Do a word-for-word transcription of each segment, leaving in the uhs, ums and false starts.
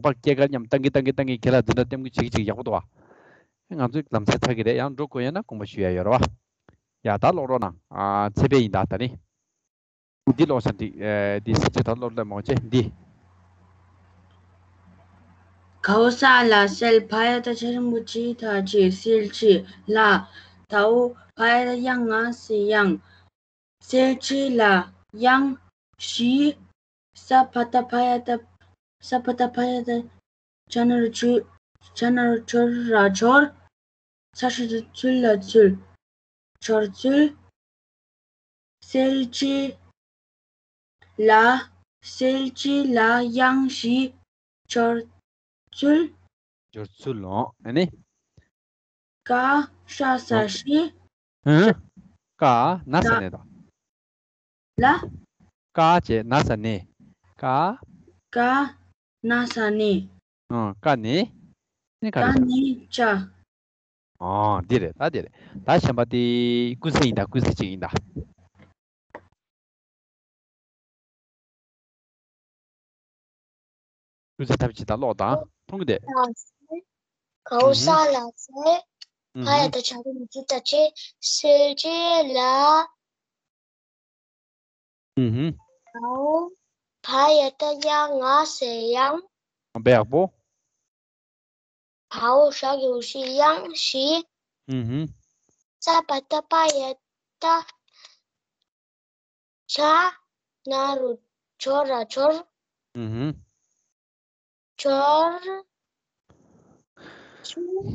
པ་སྐྱེས་སྐར་མཉམ་བཏང་གི་བཏང་གི་བཏང་གི་ཁྱེད་ལ་འདི་འདྲ་ལྟད་མོ་བྱེད་ཀྱི་བྱེད་ཀྱི་ཡག་པོ་འདུག་བ། ང་ཚོའི་ལམ་སེང་ཚར་གི་རེད། ཡང་འགྲོ་དགོས་ཡོད་ན་དགོངས་པ་ཞུ་ཡ་ཡོད་རེད་བ། ཡ་ད་ཀློག་རོགས་གནང་། ཨ་ཚེ་འཕེལ་ཡིན་ད་ད་ནི། འདི་ཀློག་ས་འདི་ཨེ་འདི་སི་ཅི་ད་ཀློག་ལ་མོ་ཆེ་འདི། གའོ་ས་ལ་སེལ། བ་ཡ་བཏགས་བྱ་འགྲེང་བུ་བྱེ་ད་བྱེད། སེལ་བྱེད་ལ། དའོ་བ་ཡ་བཏགས་དབྱ་ང་སེ་དབྱངས། སེལ་བྱེད་ལ་དབྱངས་བཞི། ས་བ་བཏགས་བ་ཡ་བཏགས་ས་བ་བཏགས་བ་ཡ་བཏགས་ཇ་ན་རོ་ཇུ། ཇ་ན་རོ་ཇོ་ར་ཇོར། ཚ་ཞབས་ཀྱུ་ཚུ་ལ་ཚུལ། ཇོར་ཚུལ། སེལ་བྱེད་ལ། སེལ་བྱེད་ལ་དབྱངས་བཞི། ཇོར་ཚུལ། ཇོར་ཚུལ་ལོ། ཨ་ནི། ཀ་ཤ་ས་ཤི། ཧུ། ཀ་ན་ས་ནི་དང་། ལ། ཀ་བྱས་ན་ས་ནི། ཀ་ཀ་ན་ས་ནི། ཨ་ཀ་ནི། ནི་ཀ་ཀ་ནི་ནི་ཅ། ཨོ་འདི་རེད་ད་འདི་རེད། ད་གཞན་པ་དེ་ཀུན་གསལ་ཡིན་ད། ཀུན་གསལ་གཅིག་ཡིན་ད། ཀུན་གསལ་ཐབས་ཅིག་ད་ཀློག་དང་མཐོང་གི་འདུག་ལ་སེལ། གའོ་ས་ལ་སེལ། ཨུ་བ་ཡ་ཧུམ། བཏགས་བྱ་འགྲེང་བུ་བྱེ་ད་བྱེད། སེལ་བྱེད་ལ། ཨུ་ཧུམ། གའོ་བ་ཡ་བཏགས་དབྱ་ང་སེ་དབྱངས། དཔེ་ཡག་པོ། བའོ་ཞབས་ཀྱུ་བཞི་དབྱངས་བཞི། ཨུ་ཧུམ། ས་བ་བཏགས་སྦ་ཡ་བཏགས་བྱ། ན་རོ་ཇོ་ར་ཇོར། ཨུ་ཧུམ། ཇོར། ཚུལ།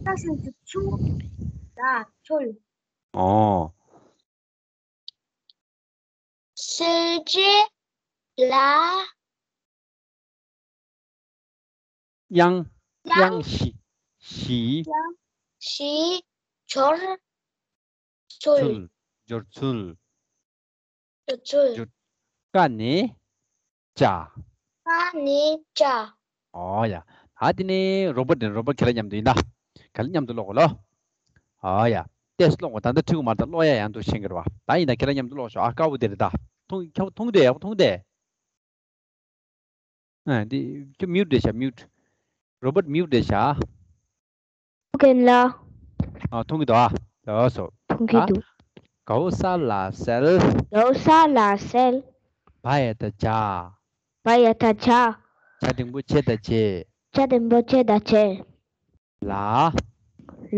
ས་ཞབས་ཀྱུ་ཚུ། ལ་ཚུལ། ཨོ། སེལ་བྱེད་ལ། དབྱངས། དབྱངས་དབྱངས་བཞི། བཞི། དབྱངས་བཞི། ཇོར་ཚུལ། ཚུལ། ཇོར་ཚུལ། ཇོར་ཚུལ། ཇོར། ཀ་ནི། ཅ། ཀ་ནི་ཅ། ཨོ་ཡ། ད་དེ་ནི་རོ་པོ་དེ་རོ་པོ་ཁྱེད་རང་མཉམ་དུ་ཡིན་ད། ཁྱེད་རང་མཉམ་དུ་ཀློག་གོ་ལོ། ཨོ་ཡ། ཏེས་ཀློག་གོ་ད་ལྟ་ཁྲིད་གོ་མ་ད་ཀློག་ཡ་ཡང་དུ་ཤེས་གི་རེད་བ། ད་ཡིན་ད་ཁྱེད་རང་མཉམ་དུ་ཀློག་ཤོག་ཨ་དཀར་པོ་དེ་རེད་ད། མཐོང་ཁྱོད་མཐོང་དེ་ཡག་པོ་མཐོང་དེ། ཨ་འདི་ཁྱོད་མིའུཊ་རེད་ཤག་མིའུཊ། རོ་པོ་མིའུཊ་རེད་ཤག་མཐོང་གི་ལ། ཨ་མཐོང་གི་འདུག་ཨ། ལགས་སོ། མཐོང་གི་འདུག་གའོ་ས་ལ་སེལ། གའོ་ས་ལ་སེལ། བ་ཡ་བཏགས་བྱ། བ་ཡ་བཏགས་བྱ། བྱ་འགྲེང་བུ་བྱེ་ད་བྱེད། བྱ་འགྲེང་བུ་བྱེ་ད་བྱེད། ལ།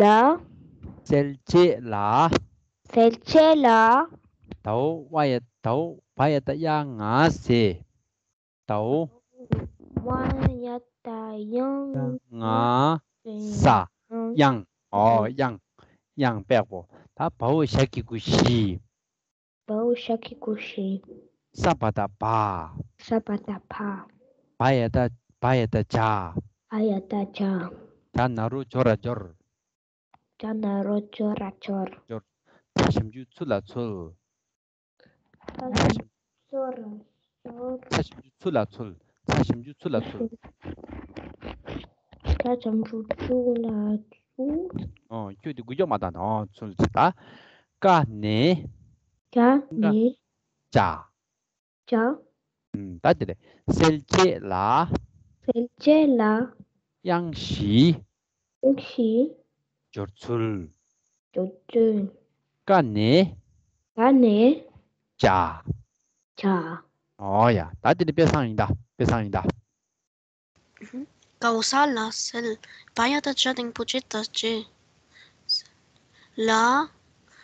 ལ། སེལ་བྱེད་ལ། སེལ་བྱེད་ལ། དའོ་བ་ཡ་དའོ་བ་ཡ་བཏགས་དབྱ་ང་སེ། དའོ། བ་ཡ་བཏགས་དབྱ་ང་ས། དབྱངས། ཨོ་དབྱངས། དབྱངས་དཔེ་ཡག་པོ། ད་བའོ་ཞབས་ཀྱུ་བཞི། བའོ་ཞབས་ཀྱུ་བཞི། ས་བ་བཏགས་སྦ། ས་བ་བཏགས་སྦ། བ་ཡ་བཏགས་བ་ཡ་བཏགས་བྱ། བ་ཡ་བཏགས་བྱ། ཇ་ན་རོ་ཇོ་ར་ཇོར། ཇ་ན་རོ་ཇོ་ར་ཇོར། ཇོར། ཚ་ཞབས་ཀྱུ་ཚུ་ལ་ཚུལ། ཚ་ཞབས། ཇོ་ར་ཇོར། ཚ་ཞབས་ཀྱུ་ཚུ་ལ་ཚུལ། ཚ་ཞབས་ཀྱུ་ཚུ་ལ་ཚུལ། ཚ་ཞབས་ཀྱུ་ཚུ་ལ་ཚུལ། ཨོ་ཁྱོད་དེ་འགུལ་སྐྱོད་མ་བཏང་ད། ཨོ་ཚུལ་ཅི་ད། ཀ་ནི། ཀ་ནི། ཅ། ཅ། ཨུམ། ད་དེ་རེད། སེལ་བྱེད་ལ། སེལ་བྱེད་ལ། དབྱངས་བཞི། དབྱངས་བཞི། སྦྱོར་ཚུལ། སྦྱོར་ཚུལ། ཀ་ནས། ཀ་ནས། ཅ། ཅ། ཨོ་ཡ། ད་དེ་ནི་དཔེ་བཟང་ཡིན་ད། དཔེ་བཟང་ཡིན་ད། གའོ་ས་ལ་སེལ། བ་ཡ་བཏགས་བྱ་འགྲེང་བུ་བྱེ་ད་བྱེད། ལ།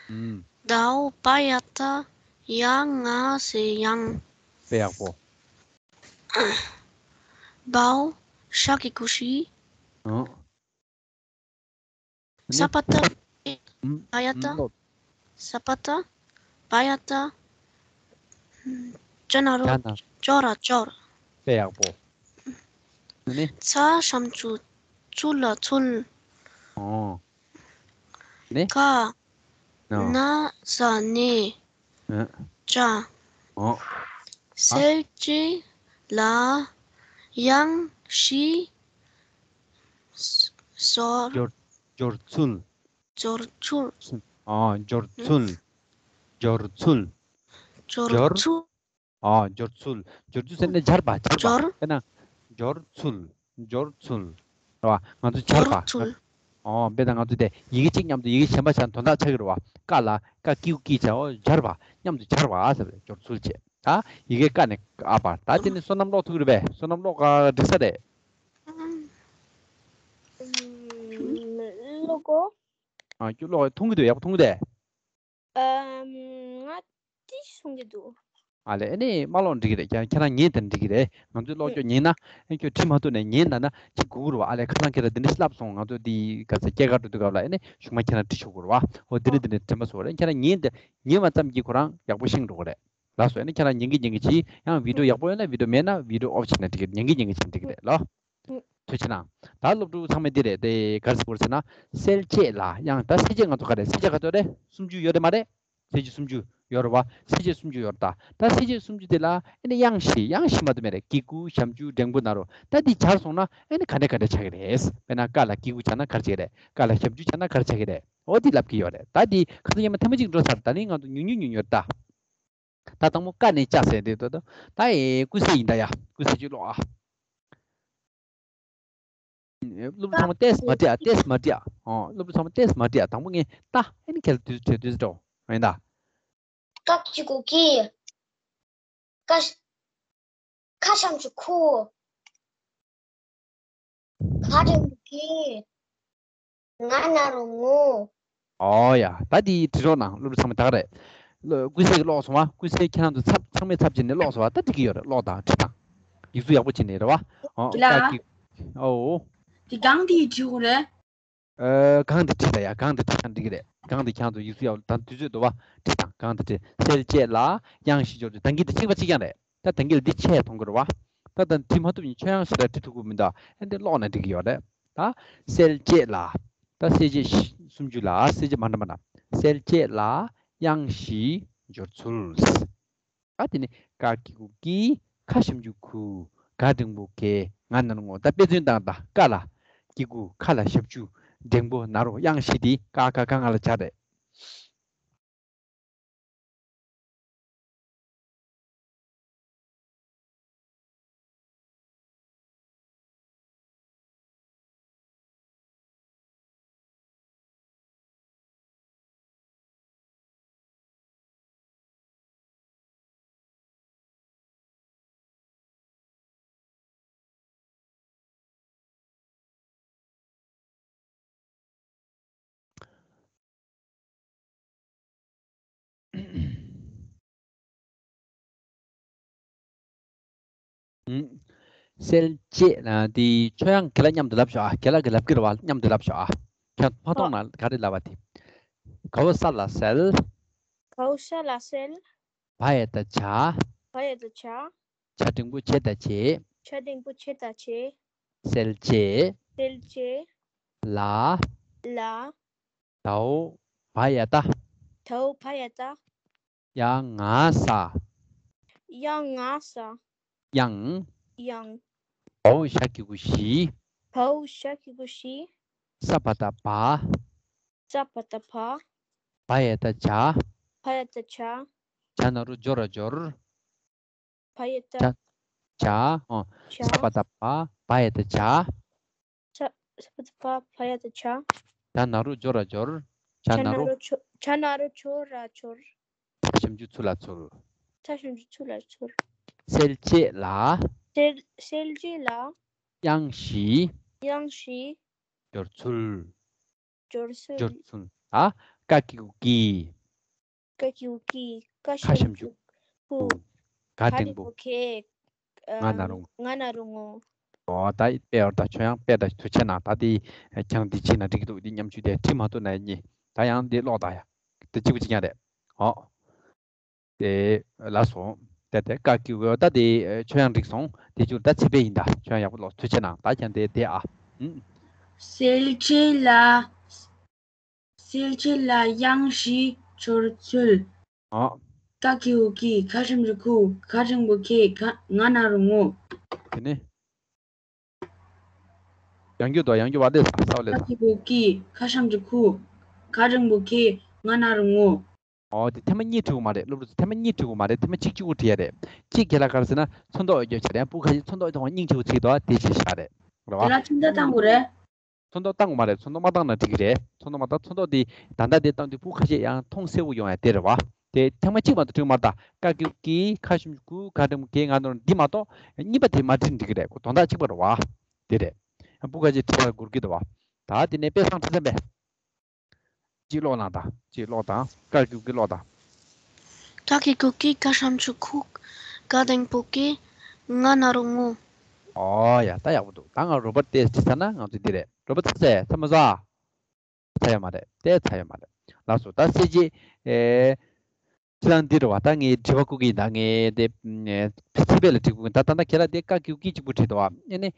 ཨུམ། དའོ་བ་ཡ་བཏགས་དབྱ་ང་སེ་དབྱངས། དཔེ་ཡག་པོ། བའོ་ཞབས་ཀྱུ་བཞི། ཨོ། ས་བ་བཏགས་བ་ཡ་བཏགས། ས་བ་བཏགས་བ་ཡ་བཏགས། ཅ་ན་རོ། ཅ་ན། ཅོ་ར་ཅོར། དཔེ་ཡག་པོ། ནི། ཚ་ཞབས་ཀྱུ་ཚུ་ལ་ཚུལ། ཨོ། ནི། ཀ། ཨོ། ན་ས་ནས། ཨ། ཅ། ཨོ། སེལ་བྱེད་ལ་དབྱངས་བཞི། སོར། སྦྱོར། སྦྱོར་ཚུལ། སྦྱོར་ཚུལ། ཨ། སྦྱོར་ཚུལ། སྦྱོར་ཚུལ། སྦྱོར་སྦྱོར། ཚུལ། ཨ། སྦྱོར་ཚུལ། སྦྱོར་ཚུལ་ཟེར་ན་སྦྱར་བ། སྦྱར་བ། སྦྱོར། དཔེར་ན། སྦྱོར་ཚུལ། སྦྱོར་ཚུལ། རེད་བ། ང་ཚོ་སྦྱར་བ། སྦྱོར་ཚུལ། ཨོ། དཔེར་ན་ང་ཚོ་དེ་ཡི་གེ་གཅིག་མཉམ་དུ་ཡི་གེ་གཞན་པ་སྦྱར་ན་དོན་དག་ཆགས་ཀྱི་རེད་བ། ཀ་ལ་ཀ་ཀིའུ་ཀི་བྱ། ཨོ། སྦྱར་བ། མཉམ་དུ་སྦྱར་བ་ཟེར་བས། སྦྱོར་ཚུལ་བྱས། ད་ཡི་གེ་ཀ་ནས་ཨ་བར། ད་དེ་ནི་བསོད་ནམས་ཀློག་ཐུབ་ཀྱི་རེད་པས། བསོད་ནམས་ཀློག་ག་འགྲིག་ས་རེད། ཀློག་གོ། ཨ། ཁྱོད་ཀློག་མཐོང་གི་འདུག་ཡག་པོ་མཐོང་གི་འདུག་ཨམ། ང་ཏི་གསུང་གི་འདུག་ཨ་ལས། ཨ་ནི་མ་ཀློག་འགྲིག་གི་རེད། ཁྱེད་ཁྱེད་རང་ཉན་དང་འགྲིག་གི་རེད། ང་ཚོས་ཀློག་ཨུ། སྐྱོར་ཉན་ན། ཨ། ཁྱོད་བྲིས་མ་ཐུབ་ནས་ཉན་ད་ན་ཅིག་སྒུག་དགོས་རེད་བ། ཨ་ལས། ཁ་སང་ཁྱེད་རང་འདི་འདྲ་ཞིག་ལབ་སོང་། ང་ཚོ་འདི་ག་ཚོད་སྐྱེལ་གར་འགྲོ་དུས་སྐབས་ལ། ཨ་ནི་གཞུག་མ་ཁྱེད་རང་འབྲི་ཆོག་གི་རེད་བ། འོ། འདི་འདྲ་འདི་འདྲ་དྲན་པ་གསོ་བ་རེད། ཁྱེད་རང་ཉན་དང་ཉན་པ་ཙམ་གྱིས་ཁོ་རང་ཡག་པོ་ཤེས་འགྲོ་གི་རེད། ལགས་སོ། ཨ་ནི་ཁྱེད་རང་ཉན་གི་ཉན་གི་བྱེད། ཡང་བི་ཌིའོ་ཡག་པོ་ཡོད་ན་བི་ཌིའོ། མེད་ན་བི་ཌིའོ་ཨོཕ་བྱས་ན་འགྲིག་གི། ཉན་གི་ཉན་གི་བྱས་ན་འགྲིག་གི་རེད་ལོ། ཐུགས་རྗེ་གནང་། ད་སློབ་ཕྲུག་ཚང་མས་འདི་རེད་དེ། ག་རེ་ཟེར་དགོས་རེད་ཟེར་ན། གསལ་བྱེད་ལ་དབྱངས། ད་གསལ་བྱེད་ང་ཚོ་ག་རེ། གསལ་བྱེད་ག་ཚོད་རེད། སུམ་ཅུ་ཡོད་རེད་མ་རེད། གསལ་བྱེད་སུམ་ཅུ་ཡོད་རེད་བ། གསལ་བྱེད་སུམ་ཅུ་ཡོད་རེད་ད། ད་གསལ་བྱེད་སུམ་ཅུ་དེ་ལ་ཨ་ནི་དབྱངས་བཞི། དབྱངས་བཞི་མ་གཏོགས་མེད་རེད། གི་གུ་ཞབས་ཀྱུ་འགྲེང་པོ་ན་རོ། ད་འདི་སྦྱར་སོང་ན་ཨ་ནི་ག་འདྲ་ག་འདྲ་ཆགས་ཀྱི་རེད། དཔེར་ན་ཀ་ལ་གི་གུ་སྦྱར་ན་ག་རེ་ཆགས་ཀྱི་རེད། ཀ་ལ་ཞབས་ཀྱུ་སྦྱར་ན་ག་རེ་ཆགས་ཀྱི་རེད། འོ་འདི་ལབ་ཀྱི་ཡོད་རེད། ད་འདི་ཁ་སང་ཉི་མ་ཐེངས་མ་གཅིག་འགྲོ་ཚར། ད་ནི་ང་ཚོ་ཉུང་ཉུང་ཉུང་ཉུང་རེད་ད། ད་དང་པོ་ཀ་ནས་བཅའ་ཟེར་འདི་ད། ད་ད་ཨེ། ཀུན་གསལ་ཡིན་ད་ཡ། ཀུན་གསལ་ཅིག་ཀློག་ཨ། སློབ་ཕྲུག་ཚང་མ་ཏོག་ཙམ་མ་འགྲིག་ཨ། ཏོག་ཙམ་མ་འགྲིག་ཨ། ཨོ། སློབ་ཕྲུག་ཚང་མ་ཏོག་ཙམ་མ་འགྲིག་ཨ། དང་པོ་ངས་ད་ཨ་ནི་ཁྱེད་ལ་དུས་ཚོད་དུས་ཚོད་སྤྲོད་ཡིན་ད། ཀ་གི་གུ་གི། ཀ་ཤ། ཁ་ཞབས་ཀྱུ་ཁུ། ག་འགྲེང་བུ་གི། ང་ན་རོ་ངུ། ཨོ་ཡ། ད་འདི་བྲིས་རོགས་གནང་། སློབ་ཕྲུག་ཚང་མ་ད་ག་རེད། ཀུན་གསལ་གྱིས་ཀློག་སོང་བ། ཀུན་གསལ་ཁྱེད་རང་ཚོ་ཚབ། ཚང་མས་ཚབ་བྱས་ནས་ཀློག་སོང་བ། ད་འགྲིག་གི་ཡོད་རེད། ཀློག་དང་བྲིས་དང་། ཡིག་གཟུགས་ཡག་པོ་བྱས་ནས་རེད་བ། ཨོ། ལ། ཀ་གི། ཨོ། འདི་གང་འདི་བྲིས་དགོས་རེད། ཨ། གང་འདི་བྲིས་ད་ཡ། གང་འདི་བྲིས་ཀྱང་འགྲིག་གི་རེད། གང་འདི་ཁྱེད་རང་ཚོ་ཡིག་གཟུགས་ཡག་པོ་དང་དུས་ཚོད་འདུག་བ། བྲིས་དང་། གང་འདི་བྲིས། གསལ་བྱེད་ལ་དབྱངས་བཞི་སྦྱོར་ཚུལ། ད་གིན་འདི་གཅིག་པ་གཅིག་རྐྱང་རེད། ད་ད་གིན་འདི་ཆེ་མཐོང་གི་རེད་བ། ད་ད་བྲིས་མ་ཐུབ་ཡིན། ཁྱོད་ཡང་ཞེ་དྲག་བྲིས་ཐུབ་ཀྱི་མི་འདུག་ཨ། འདི་ཀློག་ན་འགྲིག་གི་ཡོད་རེད། ད་གསལ་བྱེད་ལ། ད་གསལ་བྱེད་བཞི། སུམ་ཅུ་ལ་གསལ་བྱེད་མ་འདྲ་མ་འདྲ། གསལ་བྱེད་ལ་དབྱངས་བཞི་སྦྱོར་ཚུལ། ད་དེ་ནི་ཀ་གི་གུ་གི། ཁ་ཞབས་ཀྱུ་ཁུ། ག་འགྲེང་བུ་གེ། ང་ན་རོ་ངུ། ད་དཔེ་མཚོན་བཏང་། ད་ཀ་ལ་གི་གུ། ཁ་ལ་ཞབས་ཀྱུ། འགྲེང་བུ་ན་རོ། དབྱངས་བཞི་དེ་ཀ་ཁ་ག་ང་ལ་སྦྱར་རེད། ཨུམ། གསལ་བྱེད་ལ་དེ་ཁྱོད་ཡང་དགེ་ལགས་མཉམ་དུ་ལབ་ཤོག་ཨ། དགེ་ལགས་ཀྱིས་ལབ་ཀྱི་རེད་བ། མཉམ་དུ་ལབ་ཤོག་ཨ། ཁྱོད་མ་མཐོང་ན་ག་རེ་ལབ་པ་དེ། ག་འོག་ས་ལ་གསལ། ག་འོག་ས་ལ་གསལ། བ་ཡ་བཏགས་བྱ། བ་ཡ་བཏགས་བྱ། བྱ་འགྲེང་བུ་བྱེད་བཏགས་བྱེད། བྱ་འགྲེང་བུ་བྱེད་བཏགས་བྱེད། གསལ་བྱེད། གསལ་བྱེད། ལ། ལ། ད་འོག་བ་ཡ་བཏགས། ད་འོག་བ་ཡ་བཏགས། ཡ་ང་ས། ཡ་ང་ས། དབྱངས། དབྱངས། བའོ་ཞ་གི་གུ་བཞི། བའོ་ཞ་གི་གུ་བཞི། ས་བ་བཏགས་བ། ས་བ་བཏགས་བ། བ་ཡ་བཏགས་བྱ། བ་ཡ་བཏགས་བྱ། བྱ་ན་རོ་བྱོ་ར་བྱོར། བ་ཡ་བཏགས། བྱ། བྱ། ཨོ། བྱ། ས་བ་བཏགས་བ། བ་ཡ་བཏགས་བྱ། ས། ས་བ་བཏགས་བ། བ་ཡ་བཏགས་བྱ། བྱ་ན་རོ་བྱོ་ར་བྱོར། བྱ་ན་རོ། བྱ་ན་རོ་བྱོ། བྱ་ན་རོ་བྱོ་ར་བྱོར། ཚ་ཞབས་ཀྱུ་ཚུ་ལ་ཚུར། ཚ་ཞབས་ཀྱུ་ཚུ་ལ་ཚུར། གསལ་བྱེད་ལ། གསལ། གསལ་བྱེད་ལ། དབྱངས་བཞི། དབྱངས་བཞི། སྦྱོར་ཚུལ། སྦྱོར་ཚུལ། སྦྱོར་ཚུལ། ཨ། ཀ་གི་གུ་ཀི། ཀ་གི་གུ་ཀི། ཁ་ཞབས་ཀྱུ་ཁུ། ག་འགྲེང་བུ་གེ། ང་ན་རོ་ངུ། ང་ན་རོ་ངུ། ཨོ། ད་དཔེ་ཡོད་ད། ཁྱོད་ཡང་དཔེ་ད་ཐུགས་རྗེ་གནང་། ད་དེ་ཁྱེད་རང་འདི་བྱས་ན་འགྲིག་གི་འདུག་འདི་མཉམ་ཞུགས་དེ་བྲིས་མ་ཐུབ་ན་ཡིན། ད་ཡང་འདི་ཀློག་ད་ཡ། དེ་གཅིག་པུ་གཅིག་རྐྱང་རེད། ཨོ། དེ་ལ་སོང་། དེ་དེ་ཀ་གི་གུ། ད་དེ་ཁྱོད་ཡང་འགྲིག་སོང་། དེ་ཚོ་ད་ཚིག་དཔེ་ཡིན་ད། ཁྱོད་ཡང་ཡག་པོ་ཀློག་ཐུགས་རྗེ་གནང་། ད་ཁྱེད་དེ་དེ་ཨ། ཨུམ། གསལ་བྱེད་ལ། གསལ་བྱེད་ལ་དབྱངས་བཞི་སྦྱོར་ཚུལ། ཨ། ཀ་གི་གུ་ཀི། ཁ་ཞབས་ཀྱུ་ཁུ། ག་འགྲེང་བུ་གེ། ག། ང་ན་རོ་ངུ། དེ་ནས། ཡང་བསྐྱར་དོ། ཡང་བསྐྱར་བ་ལས་ས་ལས་ས། ཀ་གི་གུ་ཀི། ཁ་ཞབས་ཀྱུ་ཁུ། ག་འགྲེང་བུ་གེ། ང་ན་རོ་ངུ། ཨོ། དེ་ཐེངས་མ་གཉིས་བྲིས་དགོས་མ་རེད། སློབ་ཕྲུག་ཚོ་ཐེངས་མ་གཉིས་བྲིས་དགོས་མ་རེད། ཐེངས་མ་གཅིག་གཅིག་པོ་བྲིས་ཡ་རེད། གཅིག་རྒན་ལགས་ག་རེ་ཟེར་ན། ཚོན་མདོག་ཡོད་རྒྱུ་བྱས་རེད། སྤུ་ག་ཞིག་ཚོན་མདོག་ཡོད་དུས་སྙིང་རྗེ་པོ་བྱེད་དོ། དེ་བྱས་བཞག་རེད། རེད་བ། དེ་ལ་ཚོན་མདོག་བཏང་དགོས་རེད། ཚོན་མདོག་བཏང་དགོས་མ་རེད། ཚོན་མདོག་མ་བཏང་ན་འགྲིག་གི་རེད། ཚོན་མདོག་མ་བཏང་། ཚོན་མདོག་དེ་ད་ལྟ་དེ་བཏང་དུས་སྤུ་ཁ་ཤས་ཡང་མཐོང་གསལ་པོ་ཡོང་ཡ་དེ་རེད་བ། དེ་ཐེངས་མ་གཅིག་མ་གཏོགས་བྲིས་མ་རེད་ད། ཀ་ཀྱུ་ཀི་ཁ་ཞབས་ཀྱུ་ཁུ་ག་འགྲེང་བུ་གེ་ང་ནོར་འདི་མ་གཏོགས་གཉིས་པ་དེ་མ་བྲིས་འགྲིག་གི་རེད། ཁོ་དོན་དག་གཅིག་པ་རེད་བ། དེ་རེད། སྤུ་ཁ་ཤས་བྲིས་ཡ་དགོས་ཀྱི་འདུག་བ། ད་དེ་ནས་དཔེ་བཟང་བྲིས་ཙམ་པས། གཅིག་ཀློག་གནང་དང་། གཅིག་ཀློག་དང་། ཀ་ཀྱུ་ཀི་ཀློག་དང་། ཀ་ཀྱུ་ཀི་ཁ་ཞབས་ཀྱུ་ཁུ་ག་འགྲེང་བུ་གེ་ང་ན་རོ་ངོ་། ཨོ་ཡ། ད་ཡག་པོ་འདུག་ད་ང་རོ་བར་ཏེ་བྲིས་ཚར་ན་ང་ཚོ་འདི་རེད། རོ་བར་ཚར་ཚར་ཚར་མ་ཚར། ཚར་ཡོད་མ་རེད། དེ་ཚར་ཡོད་མ་རེད། ལགས་སོ། ད་གསལ་བྱེད་ཨེ་ཁྱེད་རང་འདི་རེད་བ། ད་ངས་དྲི་བ་བཀོད་ཀྱི་ཡིན། ད་ངས་དེ་ཚེ་འཕེལ་ལ་དྲི་བ་བཀོད་ཀྱི་ཡིན། ད་ད་ལྟ་ཁྱེད་རང་དེ་ཀ་ཀྱུ་ཀི་གཅིག་པུ་བྲིས་འདུག་བ། ཨེ་ནས་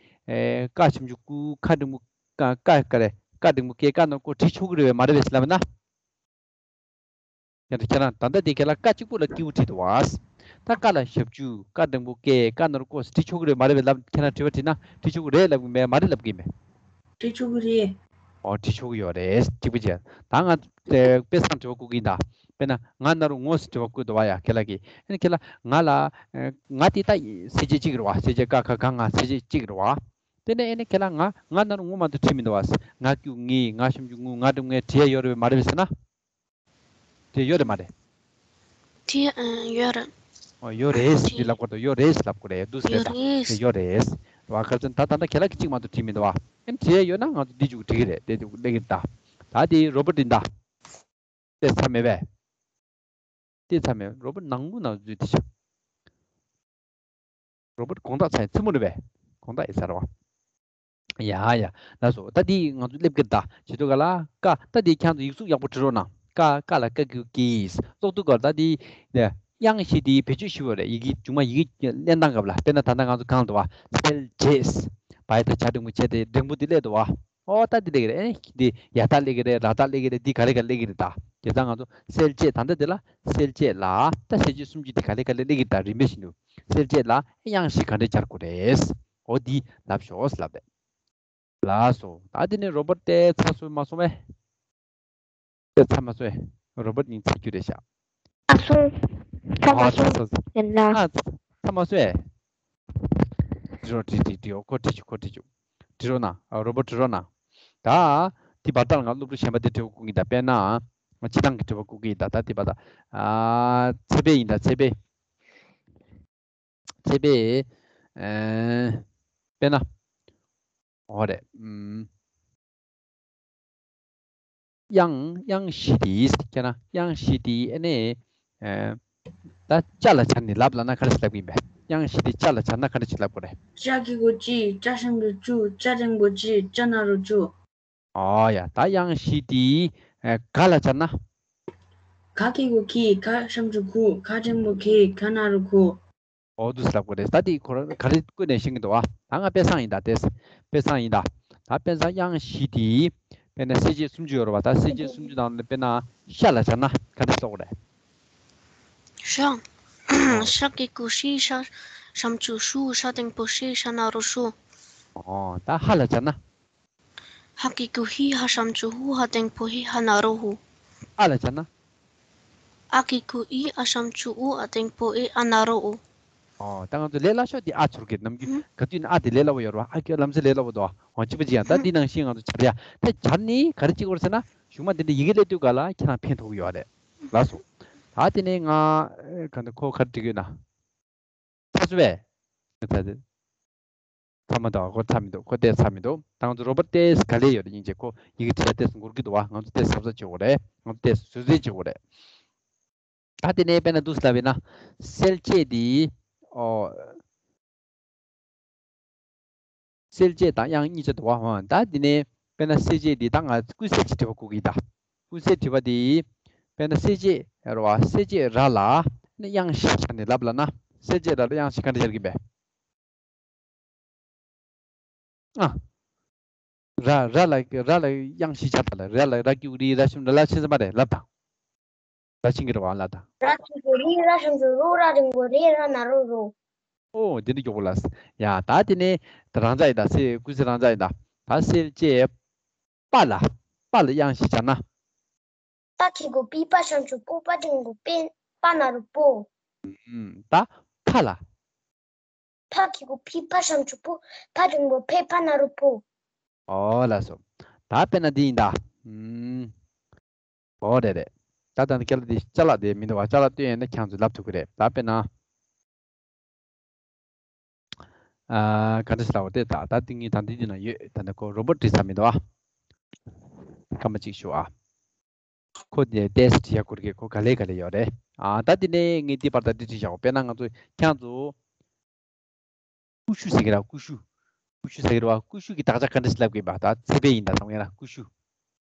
ཀ་ཞབས་ཀྱུ་ཀུ་ཁ་འགྲེང་བུ་ཀ་ཀ་ཀ་རེད། ཀ་འགྲེང་བུ་ཀེ་ཀ་ནོར་ཀོ་བྲིས་ཆོག་གི་རེད་པས་མ་རེད་པས་ལབ་ན། ཡང་ཁྱེད་རང་ད་ལྟ་དེ་ཁྱེད་རང་ཀ་གཅིག་པུ་ལ་ཀྱུ་བྲིས་འདུག་བ། ད་ཀ་ལ་ཞབས་ཀྱུ་ཀ་འགྲེང་བུ་ཀེ་ཀ་ནོར་ཀོ་བྲིས་ཆོག་གི་རེད་པས་མ་རེད་པས་ལབ། ཁྱེད་རང་དྲི་བ་དྲིས་ན་བྲིས་ཆོག་གི་རེད་ལབ་ཀྱི་མེད། མ་རེད་ལབ་ཀྱི་མེད། བྲིས་ཆོག་གི་རེད། ཨོ་བྲིས་ཆོག་གི་ཡོད་རེད། གཅིག་པུ་བྱས། ད་ང་དཔེ་བཟང་དྲི་བ་བཀོད་ཀྱི་ཡིན་ད། དཔེར་ན་ང་ན་རོ་ངོ་ཟེར་དྲི་བ་བཀོད་འདུག་བ་ཡ། ཁྱེད་ལ་གི་ཨ་ནི་ཁྱེད་ལ་ང་ལ་ང་དེ་ད་གསལ་བྱེད་གཅིག་རེད་བ། གསལ་བྱེད་ཀ་ཁ་ག་ང་གསལ་བྱེད་གཅིག་རེད་བ། དེ་ནས་ཨེ་ནས་ཁྱེད་ལ་ང་ང་ན་རོ་ངོ་མ་གཏོགས་བྲིས་མི་འདུག་བ། ང་ཀྱུ་ངི་ང་ཞབས་ཀྱུ་ངུ་ང་འགྲེང་བུ་ངེ་བྲིས་ཡ་ཡོད་རེད་པས་མ་རེད་པས་ཟེར་ན། དེ་ཡོད་རེད་མ་རེད། དེ་ཨ་ཡོད་རེད། ཨོ་ཡོད་རེད་ཟེར་ལབ་དགོས་འདུག་ཡོད་རེད་ཟེར་ལབ་དགོས་རེད། འདུག་ཟེར་ཡོད་རེད་ད། རེད། དེ་ཡོད་རེད། བ་ཁར་ཙན་ད་ད་ལྟ་ཁྱེད་ལ་གཅིག་མ་གཏོགས་བྲིས་མི་འདུག་བ། ཨེ་བྲིས་ཡ་ཡོད་ན་ང་ཚོ་འདི་འཇུག་འགྲིག་གི་རེད། དེ་འདུག་ལེགས་ཀྱི་རེད་ད། ད་དེ་རོ་བར་འདི་འདྲ། དེ་ཚ་མེད་པས། དེ་ཚ་མེད། རོ་བར་ནང་མོ་ནང་འཛུལ་དེ་ཆ། རོ་བར་དགོང་དག་ཚ་ཡི་མཚན་མོ་རེད་པས། དགོང་དག་ཡི་ཚ་རེད་བ། ཡ་ཡ། ལགས་སོ། ད་འདི་ང་ཚོ་སླེབས་ཀྱི་རེད་ད། བྱེད་དུས་ག་ལ་ཀ། ད་འདི་ཁྱེད་ཚོ་ཡིག་གཟུགས་ཡག་པོ་བྲིས་རོགས་གནང་། ཀ་ཀ་ལ་ཀ་ཀྱུ་ཀི་ཟེར་ཀློག་དུས་ག་ལ། ད་འདི་དབྱངས་བཞི་དེ་བེད་སྤྱོད་ཞུ་བ་རེད། ཡི་གེ་མཇུག་མ་ཡི་གེ་ལེན་སྟངས་སྐབས་ལ། དཔེར་ན་ད་ལྟ་ང་ཚོ་གང་ལ་འདུག་བ། གསལ་བྱེད། བ་ཡ་ད་བྱ་འགྲེང་བུ་བྱས་ཏེ་འགྲེང་བུ་འདི་སླེབས་འདུག་བ། ཨོ་ད་འདི་སླེབས་ཀྱི་རེད། ཨེ་འདི་ཡ་ད་སླེབས་ཀྱི་རེད། ར་ད་སླེབས་ཀྱི་རེད། འདི་ག་ལེ་ག་སླེབས་ཀྱི་རེད་ད། དེ་ཙང་ང་ཚོ་གསལ་བྱེད་ད་ལྟ་འདི་ལ་གསལ་བྱེད་ལ་ད་གསལ་བྱེད་སུམ་ཅུ་འདི་ག་ལེ་ག་ལེ་སླེབས་ཀྱི་རེད་ད། རིམ་པས་བཞིན་དུ། གསལ་བྱེད་ལ་དབྱངས་བཞི་ག་འདྲས་སྦྱར་དགོས་རེད། འོ་འདི་ལབ་ཤོག་ལབ་པས། ལགས་སོ། ད་འདི་ནས་རོ་བར་ཏེ་ཚ་སོང་མ་སོང་བས། ཏེ་ཚ་མ་སོང་བས། རོ་བར་ནི་ཚ་རྒྱུ་རེད་ཤག་ཨ་སོང་། ཚ་མ་ཨ་ཚ་སོང་། ཚ་ཡིན་ལ། ཨ་ཚ་མ་སོང་བས། འགྲིག་རོགས་འགྲིག་འགྲིག་འགྲིག་ཨོ་ཁོ་འགྲིག་ཆུ་ཁོ་འགྲིག་ཆུ། འགྲིག་རོགས་གནང་། ཨ་རོ་བར་འགྲིག་རོགས་གནང་། ད་དེ་བར་ད་ང་སློབ་ཕྲུག་གཞན་པ་དེ་དྲི་བ་བཀོད་ཀྱི་ཡིན་ད། དཔེར་ན་ང་སྤྱིར་བཏང་གི་དྲི་བ་བཀོད་ཀྱི་ཡིན་ད། ད་དེ་བར་ད་ཨ་ཚེ་འཕེལ་ཡིན་ད། ཚེ་འཕེལ། ཚེ་འཕེལ། ཨེ། དཔེར་ན། འོ་རེད། ཨུམ། དབྱངས་དབྱངས་བཞི་དེ་ཁྱེད་རང་དབྱངས་བཞི་དེ་ཨེ་ནས། ཨེ། ད་ཅ་ལ་སྦྱར་ནས་ལབ་ལབ་ན་ག་རེ་ཟེར་ལབ་ཀྱི་ཡིན་པས། དབྱངས་བཞི་དེ་ཅ་ལ་སྦྱར་ན་ག་འདྲ་ཅིག་ལབ་དགོས་རེད། ཅ་གི་གུ་ཅི། ཅ་ཞབས་ཀྱུ་ཅུ། ཅ་འགྲེང་བུ་ཅི། ཅ་ན་རོ་ཅུ། ཨོ་ཡ། ད་དབྱངས་བཞི་དེ་ཨེ་ག་ལ་སྦྱར་ན། ག་གི་གུ་གི། ག་ཞབས་ཀྱུ་གུ། ག་འགྲེང་བུ་གི། ག་ན་རོ་གུ། ཨོ་འདུག་སེ་ལབ་དགོས་རེད། ད་འདི་ཁོ་རང་ག་རེ་བཀོད་ནས་ཤེས་ཀྱི་འདུག་བ། ད་ང་དཔེ་བཟང་ཡིན་ད། དེ་དཔེ་བཟང་ཡིན་ད། ད་དཔེ་བཟང་དབྱངས་བཞི་དེ་དཔེར་ན་གསལ་བྱེད་སུམ་ཅུ་ཡོད་རེད་བ། ད་གསལ་བྱེད་སུམ་ཅུ་ནང་ནས་དཔེར་ན་ཤ་ལ་སྦྱར་ན་ག་འདྲ་ལབ་དགོས་རེད། ཤ། ཨོ། ཤ་གི་གུ་ཤི། ཤ་ཞབས་ཀྱུ་ཤུ། ཤ་འགྲེང་བུ་ཤི། ཤ་ན་རོ་ཤུ། ཨོ་ད་ཧ་ལ་སྦྱར་ན། ཧ་གི་གུ་ཧི། ཧ་ཞབས་ཀྱུ་ཧུ། ཧ་འགྲེང་བུ་ཧི། ཧ་ན་རོ་ཧུ། ཨ་ལ་སྦྱར་ན། ཨ་གི་གུ་ཨི། ཨ་ཞབས་ཀྱུ་ཨུ། ཨ་འགྲེང་བུ་ཨི། ཨ་ན་རོ་ཨུ། ཨོ་ད་ང་ཚོ་ལས་སླ་ཤོས་དེ་ཨ་ཚོར་གི། ནམ་རྒྱུན་ཧུམ། ག་དུས་ན་ཨ་དེ་ལས་སླ་བོ་ཡོད་རེད་བ། ཨ་སྐྱོ་ལམ་སེང་ལས་སླ་བོ་འདུག་བ། འོ་གཅིག་པ་གཅིག་ཡང་ད་ཧུམ། འདི་ནང་བཞིན་ང་ཚོ་སྦྱར་ཡ། ད་སྦྱར་ནི་ག་རེ་གཅིག་བར་ཟེར་ན། གཞུག་མ་དེ་འདྲ་ཡི་གེ་སླེབས་དུས་ག་ལ་ཁྱེད་རང་ཕན་ཐོགས་ཀྱི་ཡོད་རེད། ལགས་སོ། ད་དེ་ནས་ང་ག་འདི་ཁོ་ག་རེ་འབྲི་གི་ཡོད་ན། ཚ་སུ་བས། ཚ་ཚ་མ་འདུག་ཁོ་ཚ་མི་འདུག་ཁོ་ཏོག་ཙམ་ཚ་མི་འདུག་ད་ང་ཚོ་རོ་བར་ཏོག་ཙམ་ག་ལེར་ཡོད་རེད། སྙིང་རྗེ། ཁོ་ཡི་གེ་བྲིས་ཡ་ཏོག་ཙམ་འགོར་གྱི་འདུག་བ། ང་ཚོ་ཏོག་ཙམ་གཟབ་གཟབ་བྱེད་དགོས་རེད། ང་ཚོ་ཏོག་ཙམ་བཟོད་བསྲན་བྱེད་དགོས་རེད། ད་དེ་ནས་དཔེར་ན་འདུག་སེ་ལབ་ཡིན་ན། གསལ་བྱེད་འདི། ཨོ། གསལ་བྱེད་དང་དབྱངས་གཉིས་ཆ་འདུག་བ། ཧོ། ད་དེ་ནས་དཔེར་ན་གསལ་བྱེད་འདི་ད་ང་ཀུན་གསལ་གྱི་དྲི་བ་བཀོད་ཀྱི་ཡིན་ད། ཀུན་གསལ་དྲི་བ་འདི། དཔེར་ན་གསལ་བྱེད་ར་བ། གསལ་བྱེད་ར་ལ་ནི་དབྱངས་བཞི་སྦྱར་ནས་ལབ་ལབ་ན། གསལ་བྱེད་ར་ལ་དབྱངས་བཞི་ག་འདྲ་སྦྱར་གྱི་ཡིན་པས། ཨ། ར་ར་ལ་ར་ལ་དབྱངས་བཞི་སྦྱར་ད་ལ། ར་ལ་ར་གི་གུ་རི། ར་ཞབས་ཀྱུ་ར། ལ་ཕྱིན་ཙམ་པ་རེད་ལབ་དང་། ར་ཕྱིན་གྱི་རེད་བ་ལབ་དང་། ར་གི་གུ་རི། ར་ཞབས་ཀྱུ་རུ། ར་འགྲེང་བུ་རི། ར་ན་རོ་རུ། ཨོ་དེ་འདྲ་མགྱོགས་པོ་ལ། ཡ་ད་དེ་ནས་ད་རང་འཇགས་ཡིན་ད། གསལ་ཀུན་གསལ་རང་འཇགས་ཡིན་ད། ད་གསལ་བྱེད་པ་ལ། པ་ལ་དབྱངས་བཞི་སྦྱར་ན། པ་གི་གུ་པི། པ་ཞབས་ཀྱུ་པུ། པ་འགྲེང་བུ་པི། པ་ན་རོ་པུ། ཨུམ། ད་ཕ་ལ། ཕ་གི་གུ་ཕི། ཕ་ཞབས་ཀྱུ་ཕུ། ཕ་འགྲེང་བུ་ཕེ། ཕ་ན་རོ་ཕོ། ཨོ་ལགས་སོ། ད་དཔེར་ན་འདི་ཡིན་ད། ཨུམ། ཨོ་རེད་རེད། ད་ད་ནི་སྐད་ལ་འདི་ཅ་ལག་དེ་མི་འདུག་བ། ཅ་ལག་སྟོན་ཡས་ན་ཁྱེད་ཚོས་ལབ་ཐུབ་ཀྱི་རེད། ད་དཔེར་ན། ཨ། ག་འདྲ་ཞིག་ལབ་དགོས་དེ། ད་ད་འདི་ངས་ད་འདི་འདི་ན་ཡོད། ད་ནི་ཁོ་རོ་བོ་ཊི་བྲིས་ས་མི་འདུག་བ། སྐར་མ་གཅིག་ཞུ་ཨ། ཁོ་དེ་ཏེས་བྲིས་ཡག་དགོས་ཀྱི། ཁོ་ག་ལེ་ག་ལེ་ཡོད་རེད། ཨ། ད་འདི་ནས་ངས་འདི་བར་ད་འདི་བྲིས་བཞག་གོ། དཔེར་ན་ང་ཚོ་ཁྱེད་ཚོ། ཀུ་ཤུ་ཟེར་གྱི་ར། ཀུ་ཤུ། ཀུ་ཤུ་ཟེར་གྱི་ར་བ། ཀུ་ཤུ་གི་དག་ཆ་ག་འདྲ་ཞིག་ལབ་དགོས་པ། ད་ཚེ་འཕེལ་ཡིན་ད་བསམ་གྱི་ར། ཀུ་ཤུ།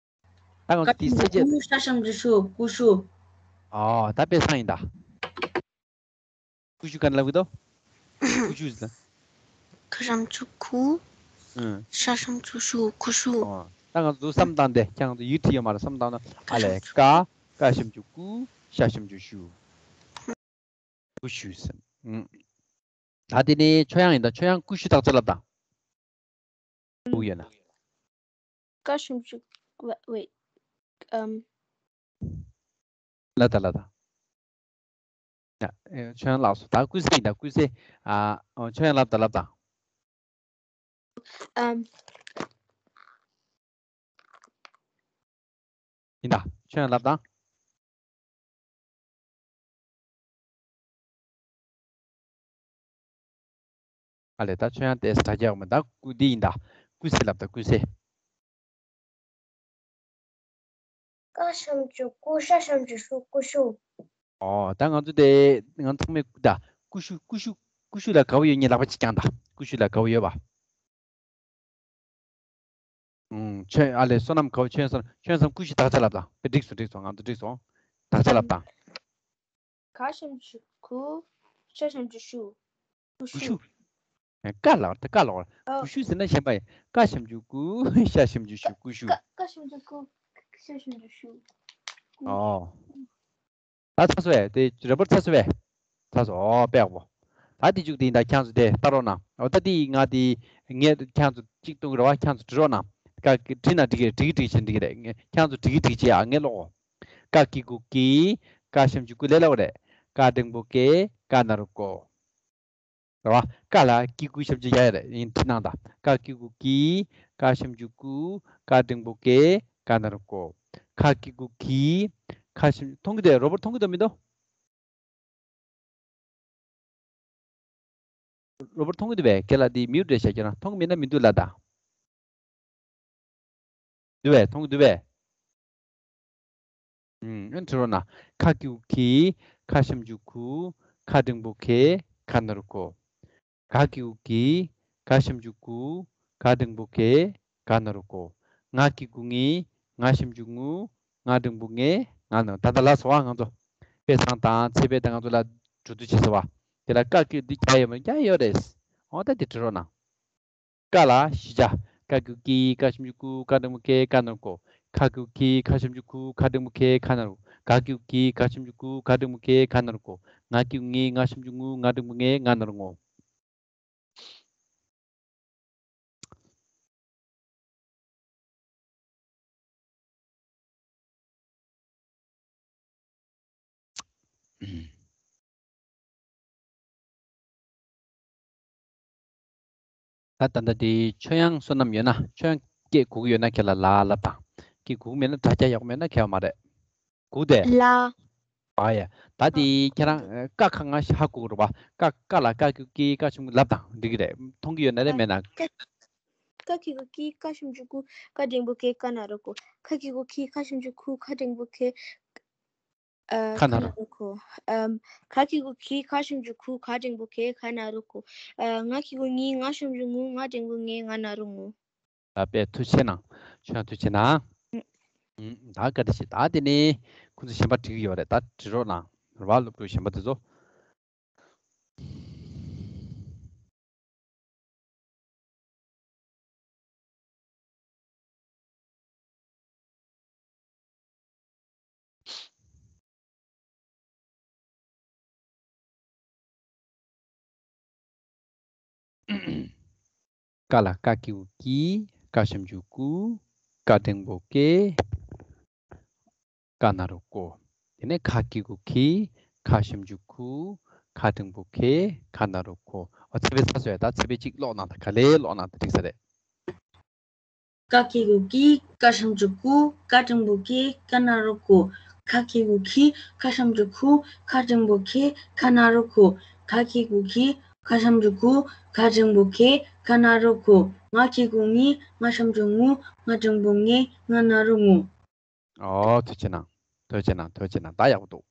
ད་ང་ཚོ་དེའི་གསལ་བྱེད། ཀུ་ཤུ། ཤ་ཞབས་ཀྱུ་ཤུ། ཀུ་ཤུ། ཨོ། ད་དཔེ་བཟང་ཡིན་ད། ཀུ་ཤུ་ག་འདྲ་ལབ་གི་འདུག་ཀུ་ཤུ་ཟེར། ཀ་ཞབས་ཀྱུ་ཀུ། ཨང་། ཤ་ཞབས་ཀྱུ་ཤུ། ཀུ་ཤུ། ཨོ། ད་ང་ཚོ་བསམ་བཏང་སྟེ། ཁྱེད་ང་ཚོ་ཡིག་བྲིས་ཡོད་མ་རེད། བསམ་བཏང་ན། ཨ་ལས། ཀ། ཀ་ཞབས་ཀྱུ་ཀུ། ཤ་ཞབས་ཀྱུ་ཤུ། ཀུ་ཤུ་ཟེར། ཨང་། ད་དེ་ནས་ཆོས་དབྱངས་ཡིན་ད། ཆོས་དབྱངས་ཀུ་ཤུ་དག་ཆ་ལབ་དང་། ཀུ་ཡོད་ན། ཀ་ཞབས་ཀྱུ། wait, wait. ཨམ། ལབ་དང་ལབ་དང་། ཡ། ཨེ། ཆོས་དབྱངས་ལགས་སོ། ད་ཀུན་གསལ་ཡིན་ད། ཀུན་གསལ། ཨ། ཨོ། ཆོས་དབྱངས་ལབ་དང་ལབ་དང་། ཨམ། ཡིན་ད། ཆོས་དབྱངས་ལབ་དང་། ཨ་ལས། ད་ཆོས་དབྱངས་ཏོག་ཙམ་དྲ་རྒྱ་ཡོད་མ། ད་ཀུ། འདི་ཡིན་ད། ཀུན་གསལ་ལབ་དང་། ཀུན་གསལ། ཀ་ཞབས་ཀྱུ་ཀུ། ཤ་ཞབས་ཀྱུ་ཤུ། ཀུ་ཤུ། ཨོ། ད་ང་ཚོ་དེ། ང་ཚང་མས་ཀུ། ད་ཀུ་ཤུ། ཀུ་ཤུ། ཀུ་ཤུ་ལ་དགའ་བོ་ཡོད་མཁན་ལག་པ་གཅིག་བརྐྱངས་དང་། ཀུ་ཤུ་ལ་དགའ་བོ་ཡོད་པ། ཨུམ། ཆོས། ཨ་ལས། བསོད་ནམས་དགའ་བོ། ཆོས་བསམ། ཆོས་བསམ། ཀུ་ཤུ་དག་ཆ་ལབ་དང་། དཔེ་འགྲིག་སོང་། འགྲིག་སོང་། ང་ཚོ་འགྲིག་སོང་། དག་ཆ་ལབ་དང་། ཀ་ཞབས་ཀྱུ་ཀུ། ཤ་ཞབས་ཀྱུ་ཤུ། ཀུ་ཀུ་ཤུ། ཤུ། ཨེ། ཀ་ལ། ད་ཀ་ལ། ཨོ། ཀུ་ཤུ་ཟེར་ན་གཞན་པ་ཡིན། ཀ་ཞབས་ཀྱུ་ཀུ། ཤ་ཞབས་ཀྱུ་ཤུ། ཀུ་ཤུ། ཀ། ཀ་ཞབས་ཀྱུ་ཀུ། ཤ་ཞབས་ཀྱུ་ཤུ། ཀུ། ཨོ། ད་ཚར་སོང་བས། དེ་རེ་བར་ཚར་སོང་བས། ཚར་སོང་། ཨོ། དཔེ་ཡག་པོ། ད་དེ་མཇུག་དེ་ཡིན་ད། ཁྱེད་ཚོ་དེ་ལྟ་རོགས་གནང་། ཨོ། ད་དེ་ང་དེ་ངས་ཁྱེད་ཚོ་གཅིག་གཏོང་གི་རེད་བ། ཁྱེད་ཚོ་འབྲི་རོགས་གནང་། ཀ་གི་བྲིས་ན་འགྲིག་གི་རེད། བྲིས་གི་བྲིས་བྱས་ན་འགྲིག་གི་རེད། ངས་ཁྱེད་ཚོ་བྲིས་གི་བྲིས་བྱས། ཨ། ངས་ཀློག་གོ། ཀ་གི་གུ་ཀི། ཀ་ཞབས་ཀྱུ་ཀུ། ལས་སླ་བོ་རེད། ཀ་འགྲེང་བུ་ཀེ། ཀ་ན་རོ་ཀོ། རེད་བ། ཀ་ལ་ཀི་གུ་ཞབས་ཀྱུ་ཡ་ཡ་རེད། ཡིན། བྲིས་གནང་དང་། ཀ་གི་གུ་ཀི། ཀ་ཞབས་ཀྱུ་ཀུ། ཀ་འགྲེང་བུ་ཀེ། ཀ་ན་རོ་ཀོ། ཀ་གི་གུ་ཀི། ཀ་ཞབས། མཐོང་གི་འདུག་རོ་བོར་མཐོང་གི་འདུག་མི་འདུག་རོ་བོར་མཐོང་གི་འདུག་པས། ཁྱེད་ལ་འདི་མིའུ་འདྲ་བྱ་རྒྱུ་ན། མཐོང་གི་མེད་ན་མི་འདུག་ལབ་དང་། འདུག་པས། མཐོང་གི་འདུག་པས། ཨུམ། ཨ་ནི་འབྲི་རོགས་གནང་། ཁ་གི་གུ་ཁི། ཁ་ཞབས་ཀྱུ་ཁུ། ཁ་འགྲེང་བུ་ཁེ། ཁ་ན་རོ་ཁོ། ག་གི་གུ་གི། ག་ཞབས་ཀྱུ་གུ། ག་འགྲེང་བུ་གེ། ག་ན་རོ་གོ། ང་གི་གུ་ངི། ང་ཞབས་ཀྱུ་ངུ། ང་འགྲེང་བུ་ངེ། ང་ན་རོ། ད་ལྟ་ལ་སོ་བ་ང་ཚོ་དཔེ་བཟང་དང་ཚེ་འཕེལ་དང་ང་ཚོ་ལ་འགྲོ་དུས་བྱེད་སོ་བ། དེ་ལ་ཀ་གི་འདི་རྒྱག་ཡོད་མ་རྒྱག་ཡོད་རེད། འོ་ད་དེ་འབྲི་རོགས་གནང་། ཀ་ལ་བཞི་ཆ། ཀ་གི་གུ་ཀི། ཀ་ཞབས་ཀྱུ་ཀུ། ཀ་འགྲེང་བུ་ཀེ། ཀ་ན་རོ་ཀོ། ཁ་གི་གུ་ཁི། ཁ་ཞབས་ཀྱུ་ཁུ། ཁ་འགྲེང་བུ་ཁེ། ཁ་ན་རོ། ག་གི་གུ་གི། ག་ཞབས་ཀྱུ་ཀུ། ག་འགྲེང་བུ་ཁེ། ག་ན་རོ་ཀོ། ང་གི་གུ་ངི། ང་ཞབས་ཀྱུ་ངུ། ང་འགྲེང་བུ་ངེ། ང་ན་རོ་ངོ། ད་ད་ལྟ་དེ་ཆོས་དབྱངས་བསོད་ནམས་ཡོད་ན། ཆོས་དབྱངས་སྐད་གོ་གི་ཡོད་ན་ཁྱེད་ལ་ལ་ལབ་དང་། སྐད་གོ་གི་མེད་ན། དྲ་རྒྱ་ཡག་པོ་མེད་ན་ཁྱད་པར་མ་རེད། གོ་དེ། ལ། ཨ་ཡ། ད་དེ་ཁྱེད་རང་ཀ་ཁ་ང་ཤ་ཧ་གོ་གི་རེད་པ། ཀ་ཀ་ལ་ཀ་གི་གུ་ཀི། ཀ་ཞབས་ཀྱུ་ལབ་དང་། འགྲིག་གི་རེད། མཐོང་གི་ཡོད་ན་རེད། མེད་ན། ཀ་ཀ་གི་གུ་ཀི། ཀ་ཞབས་ཀྱུ་ཀུ། ཀ་འགྲེང་བུ་ཀེ། ཀ་ན་རོ་ཀོ། ཁ་གི་གུ་ཁི། ཁ་ཞབས་ཀྱུ་ཁུ། ཁ་འགྲེང་བུ་ཁེ། ཨ། ཁ་ན་རོ། ཁ་ན་རོ་ཁོ། ཨམ། ག་གི་གུ་གི། ག་ཞབས་ཀྱུ་གུ། ག་འགྲེང་བུ་གེ། ག་ན་རོ་གོ། ཨ། ང་གི་གུ་ངི། ང་ཞབས་ཀྱུ་ངུ། ང་འགྲེང་བུ་ངེ། ང་ན་རོ་ངོ། ད་དཔེ་ཐུགས་རྗེ་གནང་། ཆོས་དབྱངས་ཐུགས་རྗེ་གནང་། ཨུ། ད་བཀའ་དྲིན་ཆེ། ད་དེ་ནས་ཁོང་ཚོ་གཞན་པ་འབྲི་གི་ཡོད་རེད། ད་འབྲི་རོགས་གནང་། རེད་པ། སློབ་ཕྲུག་གཞན་པ་དེ་ཚོ། ཀ་ལ་ཀ་གི་གུ་ཀི། ཀ་ཞབས་ཀྱུ་ཀུ། ཀ་འགྲེང་བུ་ཀེ། ཀ་ན་རོ་ཀོ། དེ་ནས་ཁ་གི་གུ་ཁི། ཁ་ཞབས་ཀྱུ་ཁུ། ཁ་འགྲེང་བུ་ཁེ། ཁ་ན་རོ་ཁོ། ཨོ་ཚེ་འཕེལ་ཚ་ཟེར་བས། ད་ཚེ་འཕེལ་གཅིག་ཀློག་གནང་དང་། ག་ལེར་ཀློག་གནང་དང་འགྲིག་ས་རེད། ཀ་གི་གུ་གི། ཀ་ཞབས་ཀྱུ་ཀུ། ཁ་འགྲེང་བུ་ཁེ། ཁ་ན་རོ་ཁོ། ཁ་གི་གུ་གི། ཁ་ཞབས་ཀྱུ་ཁུ། ཁ་འགྲེང་བུ་ཁེ། ཁ་ན་རོ་ཁོ། ཁ་གི་གུ་གི། ཁ་ཞབས་ཀྱུ་ཁུ། ཁ་འགྲེང་བུ་ཁེ། ཁ་ན་རོ་ཁོ། ང་གི་གུ་ངི། ང་ཞབས་ཀྱུ་ངུ། ང་འགྲེང་བུ་ངེ། ང་ན་རོ་ངོ། ཨོ་ཐུགས་རྗེ་གནང་། ཐུགས་རྗེ་གནང་། ཐུགས་རྗེ་གནང་། ད་ཡག་པོ་འདུག་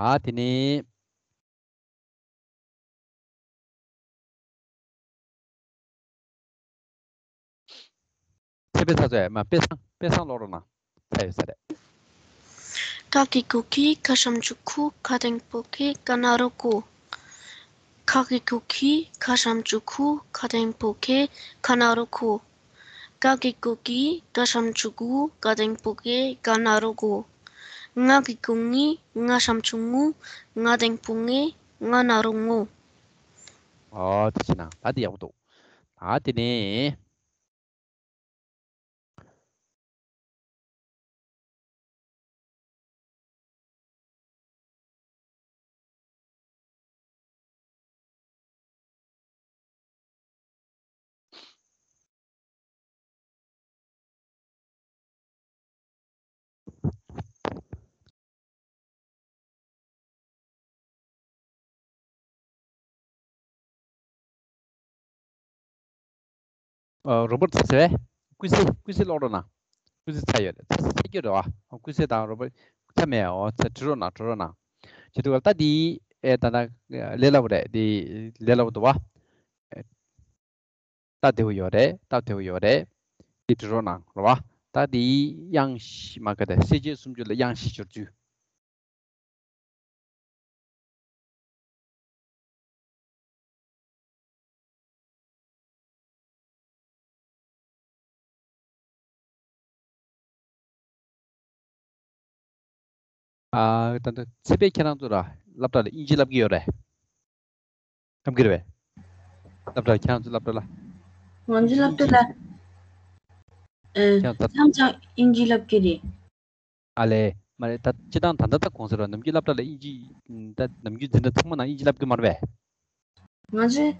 ཨ་དེ་ནི། ཚེ་འཕེལ་ཚ་ཚོས་མ་དཔེ་བཟང་། དཔེ་བཟང་ཀློག་རོགས་གནང་། ཚར་ཡོད་ས་རེད། ཀ་གི་གུ་གི། ཁ་ཞབས་ཀྱུ་ཁུ། ཁ་འགྲེང་བུ་ཁེ། ཁ་ན་རོ་ཁོ། ཁ་གི་གུ་གི། ཁ་ཞབས་ཀྱུ་ཁུ། ཁ་འགྲེང་བུ་ཁེ། ཁ་ན་རོ་ཁོ། ཀ་གི་གུ་གི། ཁ་ཞབས་ཀྱུ་ཁུ། ཁ་འགྲེང་བུ་ཁེ། ཁ་ན་རོ་ཁོ། ང་གི་གུ་ངི། ང་ཞབས་ཀྱུ་ངུ། ང་འགྲེང་བུ་ངེ། ང་ན་རོ་ངོ། ཨོ་དེ་བྱས་ན་ད་དེ་ཡག་པོ་འདུག་ད་དེ་ནས། ཨ། རོ་པོར་ཚ་ཟེར་བས། ཀུན་གསལ། ཀུན་གསལ་ཀློག་རོགས་གནང་། ཀུན་གསལ་ཚར་ཡོད་རེད། ཚར་ཚར་གྱི་རེད་བ། ཀུན་གསལ་དང་རོ་པོར་ཚར་མེད། འོ་ཚར། བྲི་རོགས་གནང་། བྲི་རོགས་གནང་། བྱེད་དུས་སྐབས་ད་འདི། ཨེ། ད་ད་ལས་སླ་པོ་རེད། འདི་ལས་སླ་པོ་འདུག་བ། སྟབས་བདེ་པོ་ཡོད་རེད། སྟབས་བདེ་པོ་ཡོད་རེད། འདི་བྲི་རོགས་གནང་རེད་བ། ད་འདི་དབྱངས་བཞི་མ་ག་དེ། གསལ་བྱེད་སུམ་ཅུ་ལ་དབྱངས་བཞི་སྦྱོར་ཚུལ། ཨ། ད་ལྟ་ཚེ་འཕེལ་ཁྱེད་རང་ཚོ་ལ་སློབ་གྲྭ་ལ་དབྱིན་ཇི་བསླབ་ཀྱི་ཡོད་རེད། བསླབ་ཀྱི་རེད་པས། སློབ་གྲྭ་ཁྱེད་རང་ཚོ་སློབ་གྲྭ་ལ། ང་ཚོའི་སློབ་གྲྭ་ལ། ཨ། ཁྱེད་རང་ཚོ། མཚམས་མཚམས་དབྱིན་ཇི་བསླབ་ཀྱི་རེད། ཨ་ལས། མ་རེད། ད་སྤྱིར་བཏང་ད་ལྟ་ད་གོང་ཟེར་བ་ནམ་རྒྱུན་སློབ་གྲྭ་ལ་དབྱིན་ཇི། ད་ནམ་རྒྱུན་འཛིན་གྲྭ་ཚང་མ་ནང་དབྱིན་ཇི་བསླབ་ཀྱི་མ་རེད་པས། ང་ཚོས་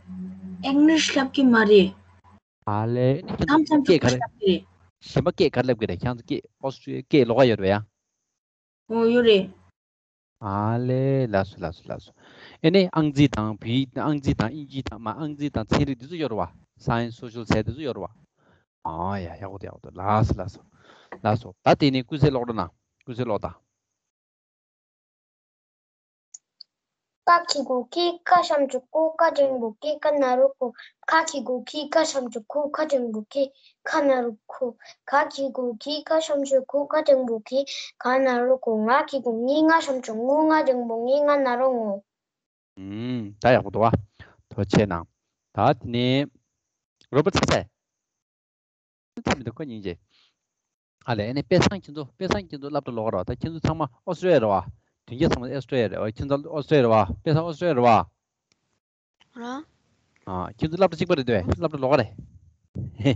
ཨིང་ལིཤ་བསླབ་ཀྱི་མ་རེད། ཨ་ལས། ཨ་ནི་ཁྱེད་ཚོ་མཚམས་མཚམས་སྐད་ག་རེ། བསླབ་ཀྱི་རེད། གཞན་པ་སྐད་ག་རེ་བསླབ་ཀྱི་རེད། ཁྱེད་ཚོ་སྐད། ཨོ་སི་ཀྲི་ལི་ཡ་སྐད་ལོགས་ཀ་ཡོད་རེད་པས་ཡ། ཨོ་ཡོད་རེད། ཨ་ལས། ལགས་སོ། ལགས་སོ། ལགས་སོ། ཨ་ནི་ཨང་རྩིས་དང་བོད་ཡིག། ཨང་རྩིས་དང་དབྱིན་ཇི་དང་། མ། ཨང་རྩིས་དང་ཚན་རིག་འདི་ཚོ་ཡོད་རེད་པས། སའེན་སི། སོ་ཤལ་ཟེར་འདི་ཚོ་ཡོད་རེད་པས། ཨ་ཡ། ཡག་པོ་འདུག་ཡག་པོ་འདུག་ལགས་སོ། ལགས་སོ། ལགས་སོ། ད་དེ་ནས་ཀུན་གསལ་ཀློག་རོགས་གནང་། ཀུན་གསལ་ཀློག་དང་། ཀ་གི་གུ་གི། ཁ་ཞབས་ཀྱུ་ཀུ། ཁ་འགྲེང་བུ་ཁེ། ཁ་ན་རོ་ཁོ། ཁ་གི་གུ་གི། ཁ་ཞབས་ཀྱུ་ཁུ། ཁ་འགྲེང་བུ་ཁེ། ཁ་ན་རོ་ཁོ། ཁ་གི་གུ་གི། ཁ་ཞབས་ཀྱུ་ཁུ། ཁ་འགྲེང་བུ་ཁེ། ཁ་ན་རོ་ཁོ། ང་གི་གུ་ངི། ང་ཞབས་ཀྱུ་ངུ། ང་འགྲེང་བུ་ངེ། ང་ན་རོ་ངོ། ཨུམ། ད་ཡག་པོ་འདུག་པ། ཐུགས་རྗེ་གནང་། ད་དེ་ནས་རོ་པོར་ཚ་ཚ། ཚ་མི་འདུག་ཁོ་སྙིང་རྗེ། ཨ་ལས། ཨ་ནི་དཔལ་བཟང་ཁྱེད་ཚོ། དཔལ་བཟང་ཁྱེད་ཚོ་སློབ་གྲྭ་ལོགས་ཀ་རེད་པ། ད་ཁྱེད་ཚོ་ཚང་མ་ཨོ་སི་ཀྲི་ལི་ཡ་རེད་པ། མདུན་རྒྱབ་ཚང་མ་ཨོ་སི་ཀྲི་ལི་ཡ་རེད་པ། ཁྱེད་ཚོ་ཨོ་སི་ཀྲི་ལི་ཡ་རེད་པ། དཔལ་བཟང་ཨོ་སི་ཀྲི་ལི་ཡ་རེད་པ། ར། ཨ། ཁྱེད་ཚོ་སློབ་གྲྭ་གཅིག་པ་རེད་འདུག་པས། སློབ་གྲྭ་ལོགས་ཀ་རེད། ཧེ།